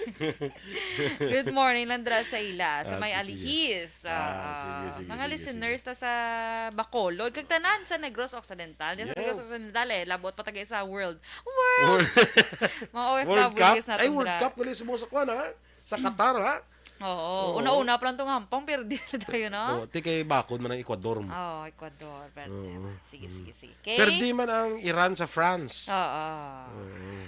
Good morning, Landra, sa ila. Sa Ah, may sige. Alihis. Ah, Ah, sige, sige, mga sige, listeners sige. Ta sa Bacolod. Kag tanan sa Negros Occidental. Diyan sa Negros Yes. Occidental eh. Labot pa tagay sa World. World! World. Mga World O F W Cup? Ay, World Cup. Wala sa mga sakwan, ha? Sa Qatar, ha? Oo. Oo. Una-una pa lang itong hampang, pero di na tayo, no? Oo, ti kay bakod man ang Ecuador mo. Oo, Ecuador. Pwede Oo. Man. Sige, Mm. sige, sige. Okay? Pero di man ang Iran sa France. Oo. Oo.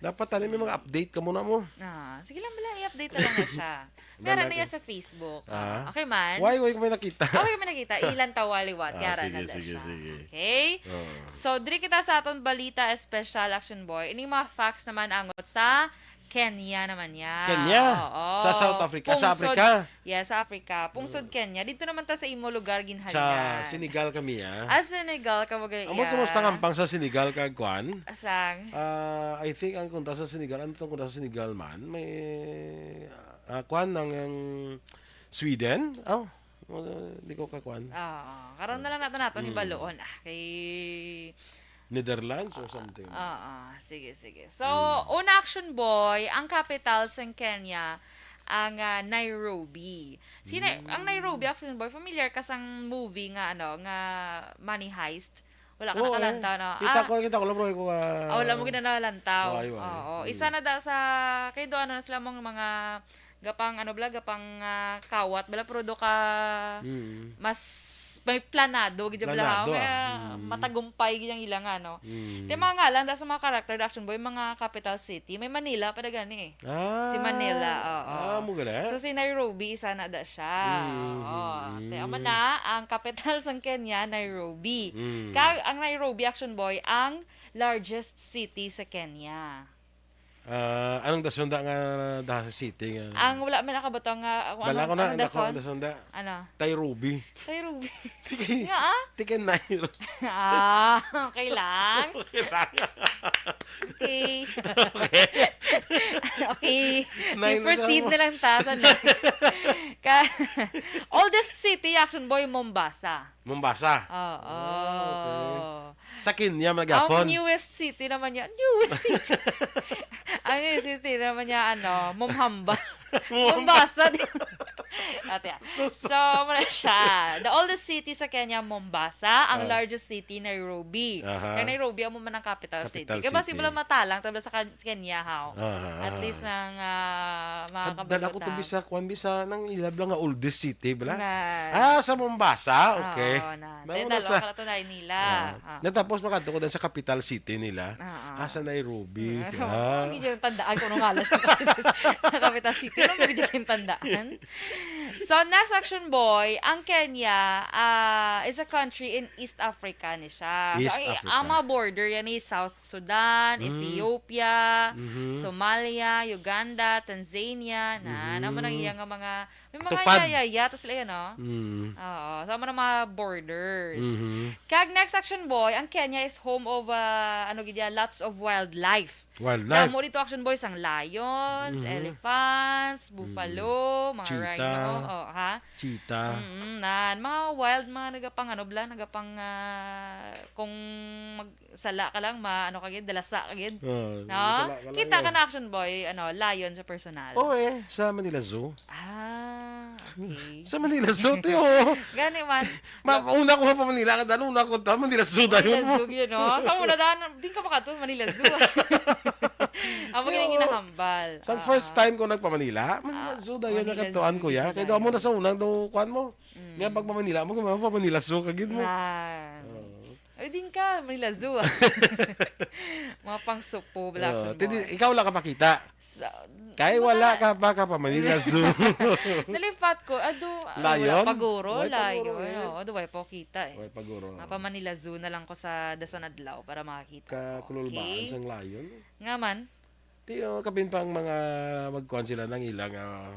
Dapat tani may mga update ka muna mo. Ah, sige lang bala, i-update na lang na siya. Meron na yan sa Facebook. Ah. Ah, okay man. Why, why ko may nakita? Okay, may nakita. Ilan tawaliwat. Ah, Yara sige, na daw sige, siya. Sige. Okay? Oo. So, diri kita sa aton balita espesyal, Action Boy. Ining mga facts naman angot sa Kenya naman yan. Kenya? Oo. Sa South Africa? Sa Pungsod, Africa? Yeah, sa Africa. Pungsod Kenya. Dito naman ta sa imo lugar, ginhalinan. Sa Senegal kami, ah. Ah, Senegal ka mo gali-, Amo, yeah. Kumusta nga pang sa Senegal kag kwan? Sang? Ah, I think ang kunta sa Senegal, ano tong kunta sa Senegal man? May, ah, kwan, ang, ang Sweden? Oh, oh, di ko kakwan. Oo. Karon na lang nato nato ni Mm. Baloon. Ah, kay Netherlands or something. Oo, sige, sige. So, Mm. una, Action Boy, ang capital sang Kenya, ang, ah, Nairobi. Si Nai-, Mm. ang Nairobi, Action Boy, familiar ka sang movie nga, ano, nga Money Heist? Wala ka Oo, nakalantaw, eh. No? Kita Ah. ko, kita ko lang, bro, ko, ah, Ah, wala mo ginanalantaw. Why, why? Oo. Mm. Isa na da sa, kay do, ano na sila mong mga gapang, ano bala, gapang, ah, kawat bala, pero do ka Mm. mas may planado, gid bala, Planado, may, ah. ah, Mm. matagumpay gid ang ilang, ano. Mm. Te, mga ngalan da sa mga character, Action Boy, mga capital city, may Manila pa da gani eh. Ah. Si Manila, oo. Ah, mo gani? So, si Nairobi, isa na da siya. Mm, Oo. mm, Te, amo mm. na, ang capital sang Kenya, Nairobi. Mm. Kag ang Nairobi, Action Boy, ang largest city sa Kenya. Ah, anong dason da nga da city nga? Ang wala man nakabutang nga, kung Wala ano, ko na, anong nako, dason? Ang dason da. Ano? Nairobi. Nairobi. Tiki-, Nga, ah? tiki Nairo. Ah, okay lang. Okay lang. Okay. Okay. Okay. Sige, Nine na proceed mo. Na lang ta sa next. Ka-, oldest city, Action Boy, Mombasa. Mombasa? Oo. Ah, okay. Sa Kenya, Ang magyapon? Newest city naman niya. Newest city. Ang newest city naman niya, ano, Mombasa. Mombasa. Mombasa, di ba? Ate, ah. So, muna siya. The oldest city sa Kenya, Mombasa. Ang Ah. largest city, Nairobi. Aha. Ang Nairobi, amo man ang capital city. Capital Kaya basi city. Mo lang matalang, tabla sa Kan-, Kenya, how? Aha, At aha. least ng, ah, mga Kad-, dala ko to kabalutan. Bisa, kwan, bisa, nang ilab lang nga oldest city, bala? Na. Ah, sa Mombasa, okay. Oo, na. Nang Then, una dalawa sa ka na to, nine nila. Ah. Ah. Natapos, makadto ko dun sa capital city nila. Ah, ah. Ah, sa Nairobi. Ah, Ah. Hindi yung tandaan kung anong halos sa capital, sa capital city. Ano mo hindi yung tandaan? So, next, Action Boy, ang Kenya, ah, is a country in East Africa ni siya. East So, ay, Africa. Ang mga border yan ni South Sudan, Mm. Ethiopia, Mhm. Somalia, Uganda, Tanzania, na, Mhm. na mo nang iya nga mga, may mga Tupad. Yayaya, to sila yan, no? Mm. Oo, so, amo na mga borders. Mhm. Kag next, Action Boy, ang Kenya is home of, ah, ano gid yan, lots of wildlife. Wildlife. Damo dito, Action Boy, sang lions, Mhm. elephants, buffalo, Mm. mga Cheetah. Rhino, oh, ha? Cheetah. Mm, nan, mga wild, mga nagapang, ano, bla, nagapang, ah, kung mag-, sala ka lang, ma-, ano ka gid, dalasa ka gid. Oh, No? sala ka lang, Kita ka oh. Na, Action Boy, ano, lion sa personal. Oo, eh, sa Manila Zoo. Ah, okay. Sa Manila Zoo, te, oh. Gani man. Ma-, una ko nga pa Manila, kadalo, una ko ta, Manila Zoo tayo Manila mo. Zoo yun, no? Sa una, dan, di ka makato, Manila Zoo. Amo gid ang Oo. Ginahambal. Sa Ah. first time ko nagpa-Manila, Manila Ah, Zoo dayon Manila nakatuan Zoo ko ya. yun Kay daw mo yun. Na sa unang daw kuan mo. Mm. Nga pag pa-Manila mo, pa Manila Zoo ka gid mo. Nan. Oo. Ay, din ka, Manila Zoo. Mga pang supo, bala, Oo, Action tindi-, Boy. Ikaw lang kapakita. Sa, Kay wala wala. Ka pa ka pa Manila Zoo. Nalipat ko. Ado, ah, Lion? Wala pa guro, Why pa lion. Guro, eh? Oo, ado, why pa kita, eh. Why pa guro? Mapa Manila Zoo na lang ko sa dason adlaw para makakita Ka ko. Kululbaan Okay. Sang lion? Nga man. Ti, oh, kapin pang mga magkuhan sila nang ilang, ah,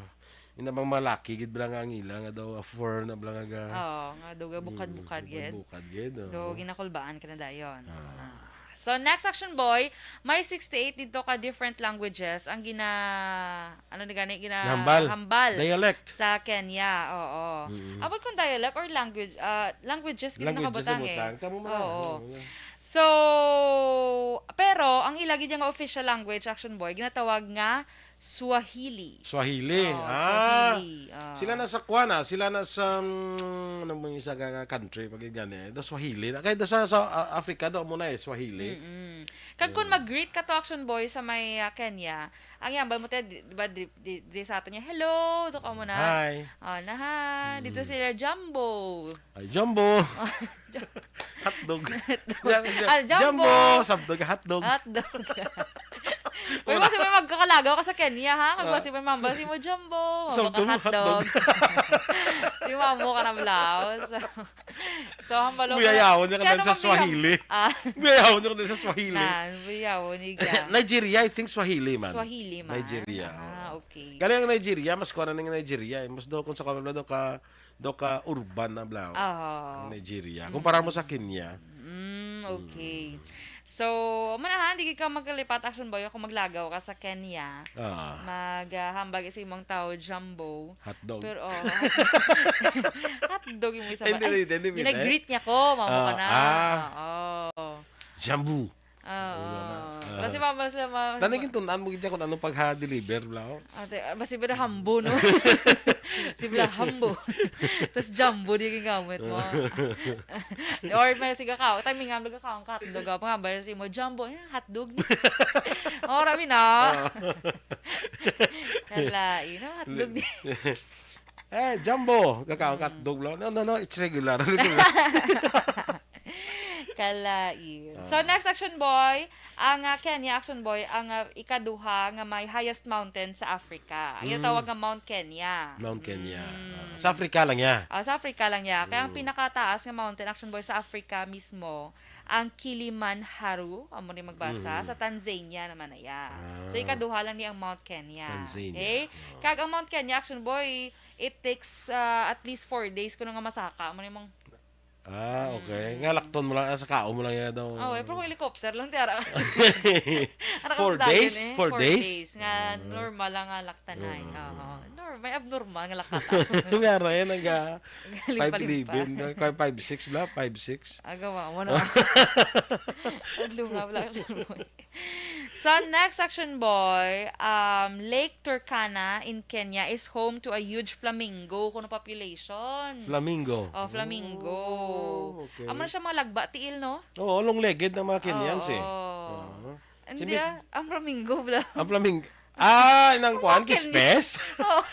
ina bang malaki gid bala nga ang ilang, ah, daw, ah, fur na bala nga ga-, Oo, nga daw ga bukad-bukad Mm, gid. Bukad-bukad gid, oo. Do ginakulbaan ka na dayon. Ah. Ah. So, next, Action Boy, may sixty-eight dito ka different languages ang gina-, ano ni gani, gina-, Hambal. Hambal Dialect. Sa Kenya, oo. Mm-mm. Abot kung dialect or language, ah, languages gid Languages nakabutang ang eh. Butang. Tama mo na. Oo. Oo. So, pero ang ila gid nga official language, Action Boy, ginatawag nga Swahili. Swahili. Oh, ah, Swahili. Ah. Sila na sa kuan, ah. Sila na sa, mm, ano mo yung isa ka, ka country, pag gani. Do Swahili. Kaya do sa, sa, ah, Africa, do muna eh, Swahili. Mm-mm. Kag kung mag-greet ka to, Action Boy, sa may, ah, Kenya, ang yambal mo, te, di, di ba, di, di, di sa ato niya, "Hello," to ka muna. Hi. Oh, na, ha. Dito sila, "Jumbo." Ay, Jumbo. Hotdog. Hotdog. Ah, Jumbo. Jumbo, sabdog, hotdog. Hotdog. Uy, wala. Basi may magkakalagaw ka sa Kenya, ha? Kag basi may mamba, si mo Jumbo, mamba ka hotdog. Sabdog, hotdog. Si mamo ka na blouse. So, hambalo ka. Buyayawon niya ka sa Swahili. Ah. Buyayawon niya ka sa Swahili. Na, buyayawon niya. Nigeria, I think Swahili man. Swahili man. Nigeria, oo. Ah, okay. Galing ang Nigeria, mas kuha na ng Nigeria. Eh. Mas do kung sa kamabla do ka do ka urban na bla. Oo. Ang Nigeria. Kumpara mo sa Kenya. Mm, okay. So, manahan, di ka magkalipat, Action Boy, kung maglagaw ka sa Kenya. Ah. Mag, ah, hambal sa imong tao, Jumbo. Hotdog. Pero, oh, hotdog yung isa. Hindi, hindi, hindi, hindi. Ginag-greet niya ko, mamo ka na. Ah. Oo. Jumbo. Oo. Wala na. Ah. Basi mabas lang, ma-, Tanay gintunan mo gid siya kung anong pagha-deliver, bla, oh. Ate, ah, basi bala hambo, no? Si bala hambo. Tas jumbo di gingamit mo. Or may sige ka, time nga mga ka, ang hotdog, ah, mga bala si mo, jumbo, eh, hotdog. Oh, rami na. Ah. Kalain, no? Hotdog. Eh, Jumbo, kakaon ka hotdog lang. No, no, no, it's regular. Kalain. So, next, Action Boy, ang, ah, Kenya, Action Boy, ang, ah, ikaduha nga may highest mountain sa Africa. Ang ginatawag nga Mount Kenya. Mount Kenya. Ah, sa Africa lang ya. Ah, sa Africa lang ya. Kaya ang pinakataas nga mountain, Action Boy, sa Africa mismo, ang Kilimanjaro, amo ni magbasa, sa Tanzania naman na ya. So, ikaduha lang ni ang Mount Kenya. Tanzania. Okay? Kag ang Mount Kenya, Action Boy, it takes, ah, at least four days kuno nga masaka. Amo ni mong Ah, okay. Nga lakton mo lang, ah, sa kao mo lang yan daw. Oh, eh, pero kung helicopter lang, tiara. Four days? Four days? Four days. Nga normal lang nga laktanay. Oo. Nor-, may abnormal nga lakatan. Meron yan, nag, ah, five eleven, five six bla, five six. Agawa mo na. Adlunga, wala ka sa So, next, Action Boy, um, Lake Turkana in Kenya is home to a huge flamingo kuno population. Flamingo. Oh, flamingo. Oh, okay. Amo na siya mga lagba tiil, no? Oo, long-legged ang mga Kenyans, eh. Oo. Oo. Hindi, ah, ang flamingo, bla. Ang flamingo. Ah, inang kuan, kispes? Oh.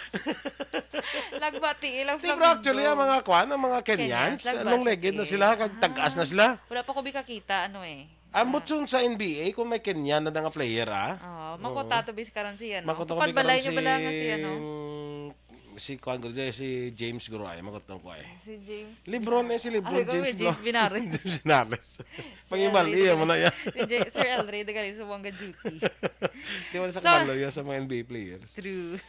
Lagba tiil ang flamingo. Di, bro, actually, ang mga kuan, ang mga Kenyans, long-legged na sila, kag tag-as na sila. Wala pa ko bikakita, ano eh. Ambot sun sa N B A kung may Kenyan na nga player, ah. Oh, makuta to bis karon si ano. Makuta ko Pagbalay niyo bala nga si ano? Si kuan guro, si James guro ay makuta ko ay. Si James. LeBron eh, si LeBron Ay, James, James Binares. James Binares. Pangibal iya mo na yan. Si J- Sir Elray, dagali sa Buanga Duty. Di man sa So, kabalo yan sa mga N B A players. True.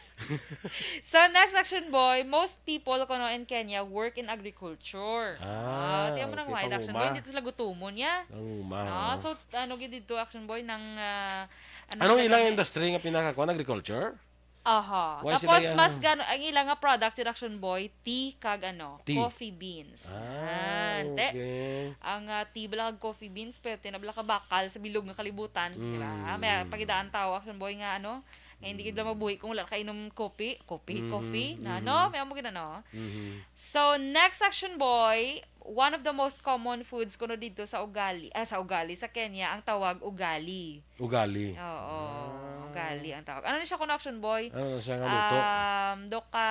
So, next, Action Boy, most people kuno in Kenya work in agriculture. Ah, tiyan mo nang okay, white, Action Boy, panguma. Hindi to sila gutumon niya. Panguma, Ah, oo. So, ano gid dito, Action Boy, nang, ah, ano Anong sila ilang gani? Industry nga pinakakuan? Agriculture? Aha. Why sila Tapos, yan? Mas gano, ang ilang nga product, Action Boy, tea kag ano, Tea. Coffee beans. Ah, Yan. Te, okay. Ang, ah, tea bala kag coffee beans, pero tinabla ka bakal sa bilog nga kalibutan, di ba? Mm. May pagidaan tao, Action Boy, nga ano, nga hindi gid lang mabuhi kung wala ka inom kopi, kopi, Mhm, coffee, na, mhm. No? May amo gid, ano? Mhm. So, next, Action Boy, one of the most common foods kuno dito sa ugali, ah, sa ugali, sa Kenya, ang tawag ugali. Ugali. Oo, Ah. Ugali ang tawag. Ano na siya kuno, Action Boy? Ano na siya nga luto? Um, do ka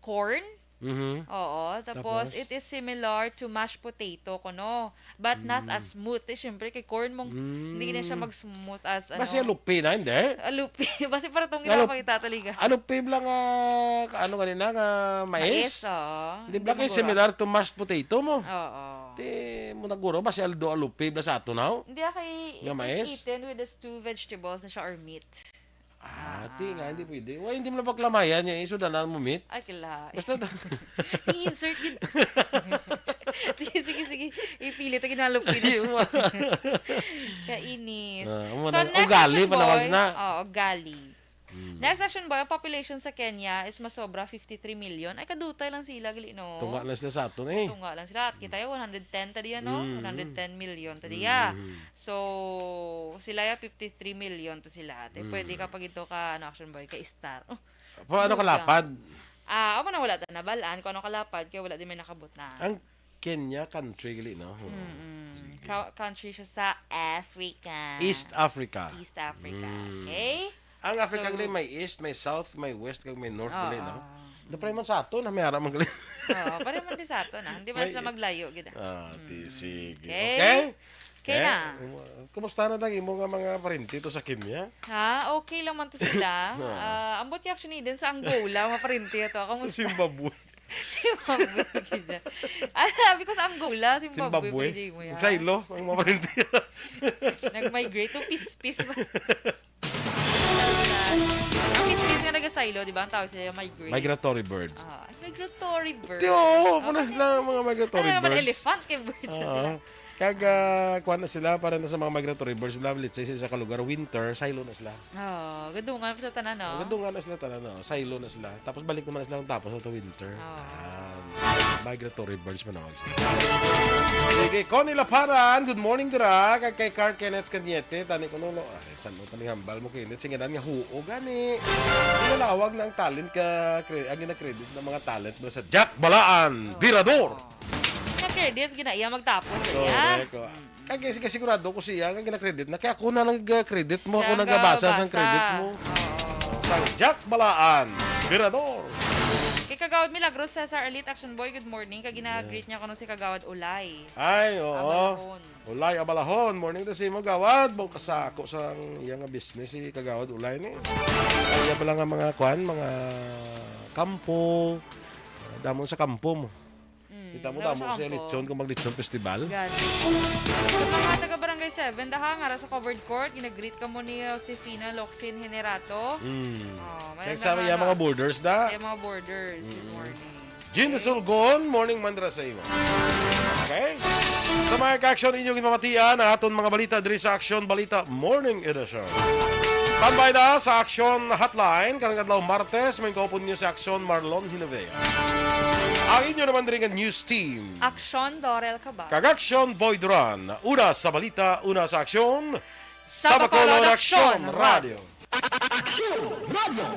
corn? Mhm. Oo, tapos Tapos? It is similar to mashed potato kuno, but not Mm. As smooth. Eh, syempre, kay corn mong Mm. Hindi na siya mag-smooth as, ano. Basi alupi na, hindi? Alupi. Basi para tong Alup-, ginapakita talaga. Alupi bala nga, ano ganina, nga mais? Mais, oo. Hindi Hindi bala kayo maguro. Similar to mashed potato mo? Oo. Ti, mo naguro, basi aldo alupi bala sa ato na, oh? Hindi, ah, kay Nga it is mais? Eaten with the stew vegetables na siya or meat. Ah, ti nga, hindi pwede. Why hindi mo na paklamayan niya? Isudanan mo meat? Ay, kila. Basta da- Sige, insert yun. Sige, sige, sige. Ipilit ang ginalupin na siya. Kainis. Ah, amo So, na. Next Ugali, question, panawag boy. Na. Oo, ugali. Hmm. Next, Action Boy, ang population sa Kenya is masobra fifty-three million. Ay, kadutay lang sila, gali, no? Tunga lang sila sa aton, eh. Tunga lang sila. At kita yung one hundred ten ta diya, no? Mm. One hundred ten million ta diya. Mm. So, sila ya fifty-three million to sila. Ate, Mm. pwede ka pag ito ka, ano, Action Boy, ka star. Oh, Pa-, ano ano ka? Kalapad? Ah, amo na wala ta nabalaan kung ano kalapad, kaya wala din may nakabot na. Ang Kenya country, gali, no? Oo. Mm-mm. Sige. Ka-, country siya sa Africa. East Africa. East Africa, Mm. okay? Ang Africa, So, gali, may east, may south, may west, kag may north, gali, no? Oo. Napray man sa ato, na may ara man, gali. Oo, pare man din sa ato na. Hindi man May sila maglayo, gid, ah. Ah, di, Mm. sige. Okay? Okay? Okay Eh, na. um, kumusta na lang imo nga mga parente to sa Kenya? Ha? Okay lang man to sila. Ah. Ah, ambot yung actually din sa Angola, mga parente to. Ako Sa mo Zimbabwe. Zimbabwe, gid. Ah, sabi ko sa Angola, Zimbabwe, Zimbabwe. P J mo yan. Nagsaylo ang mga parente. Nag-migrate to Pispis ba? Ang Pispis nga nagasaylo, di ba? Ang tawag sila, migrate. Migratory birds. Ah, migratory birds. Di, oo, Oh, pala sila ang mga migratory Ano naman, birds. Elephant kay birds na Oo. sila. Kag, ah, kuwan na sila, para na sa mga migratory birds, blah, let's say, sa isa ka lugar, winter, saylo na sila. Oh, gadungan sa tanan, no? Gadungan na sila tanan, no? Saylo na sila. Tapos balik naman na sila tapos sa winter. Oh. Yan. Migratory birds man ang sila. Sige, Connie Laparan, good morning, dira. Kag kay Carl Kenneth Cañete, tani ko, no, no. Ay, san mo tani hambal mo, Kenneth? Sige, nga huo, gani. Ginalawag na ang talent ka, cre-, ang gina-credit sa mga talent mo sa Jack Balaan, Oh. Birador. Na credits, ginaiya magtapos, eh, ah. Correct, oh. Mm. Kag, sige, sigurado ko siya nga gina-credit na. Kaya ako na nag-credit mo, Siya ako ang nagbasa sang gabasa. Credits mo. Oo. Sang Jack Balaan, Birador. Kay Kagawad Milagros Cesar Elite Action Boy, good morning. Kag gina-greet Yeah. niya kuno si Kagawad Ulay. Ay, oo. Abalahon. Ulay Abalahon, morning to si mo, Gawad. Bang kasako sa iya nga business si Kagawad Ulay ni. Iya pala nga mga kwan, mga kampo. Damo sa kampo mo. Mm, Kita mo, damo damo sa siya kampo. Lechon kung mag-lechon festival. Gani. Sa mga taga Barangay seven, daha nga ra sa covered court, ginagreet ka mo ni Josefina Locsin Generato. Mm. Oh, may Sa, sa mga iya na- mga borders da. Sa iya mga borders. Good Mm. morning. Jean de Okay. Sulgon, morning man dira sa imo. Okay? Sa mga ka-action, inyong ginpamatian ang aton mga balita diri sa Action Balita Morning Edition. Standby na sa Action Hotline karong adlaw Martes, may kaupod niyo sa Action Marlon Hinovea. Ang inyo naman diri nga news team. Action Dorel Cabal. Kag Action Boy Duran. Una sa balita, una sa aksyon. Sa Bacolod, Action Radio. Action Radio.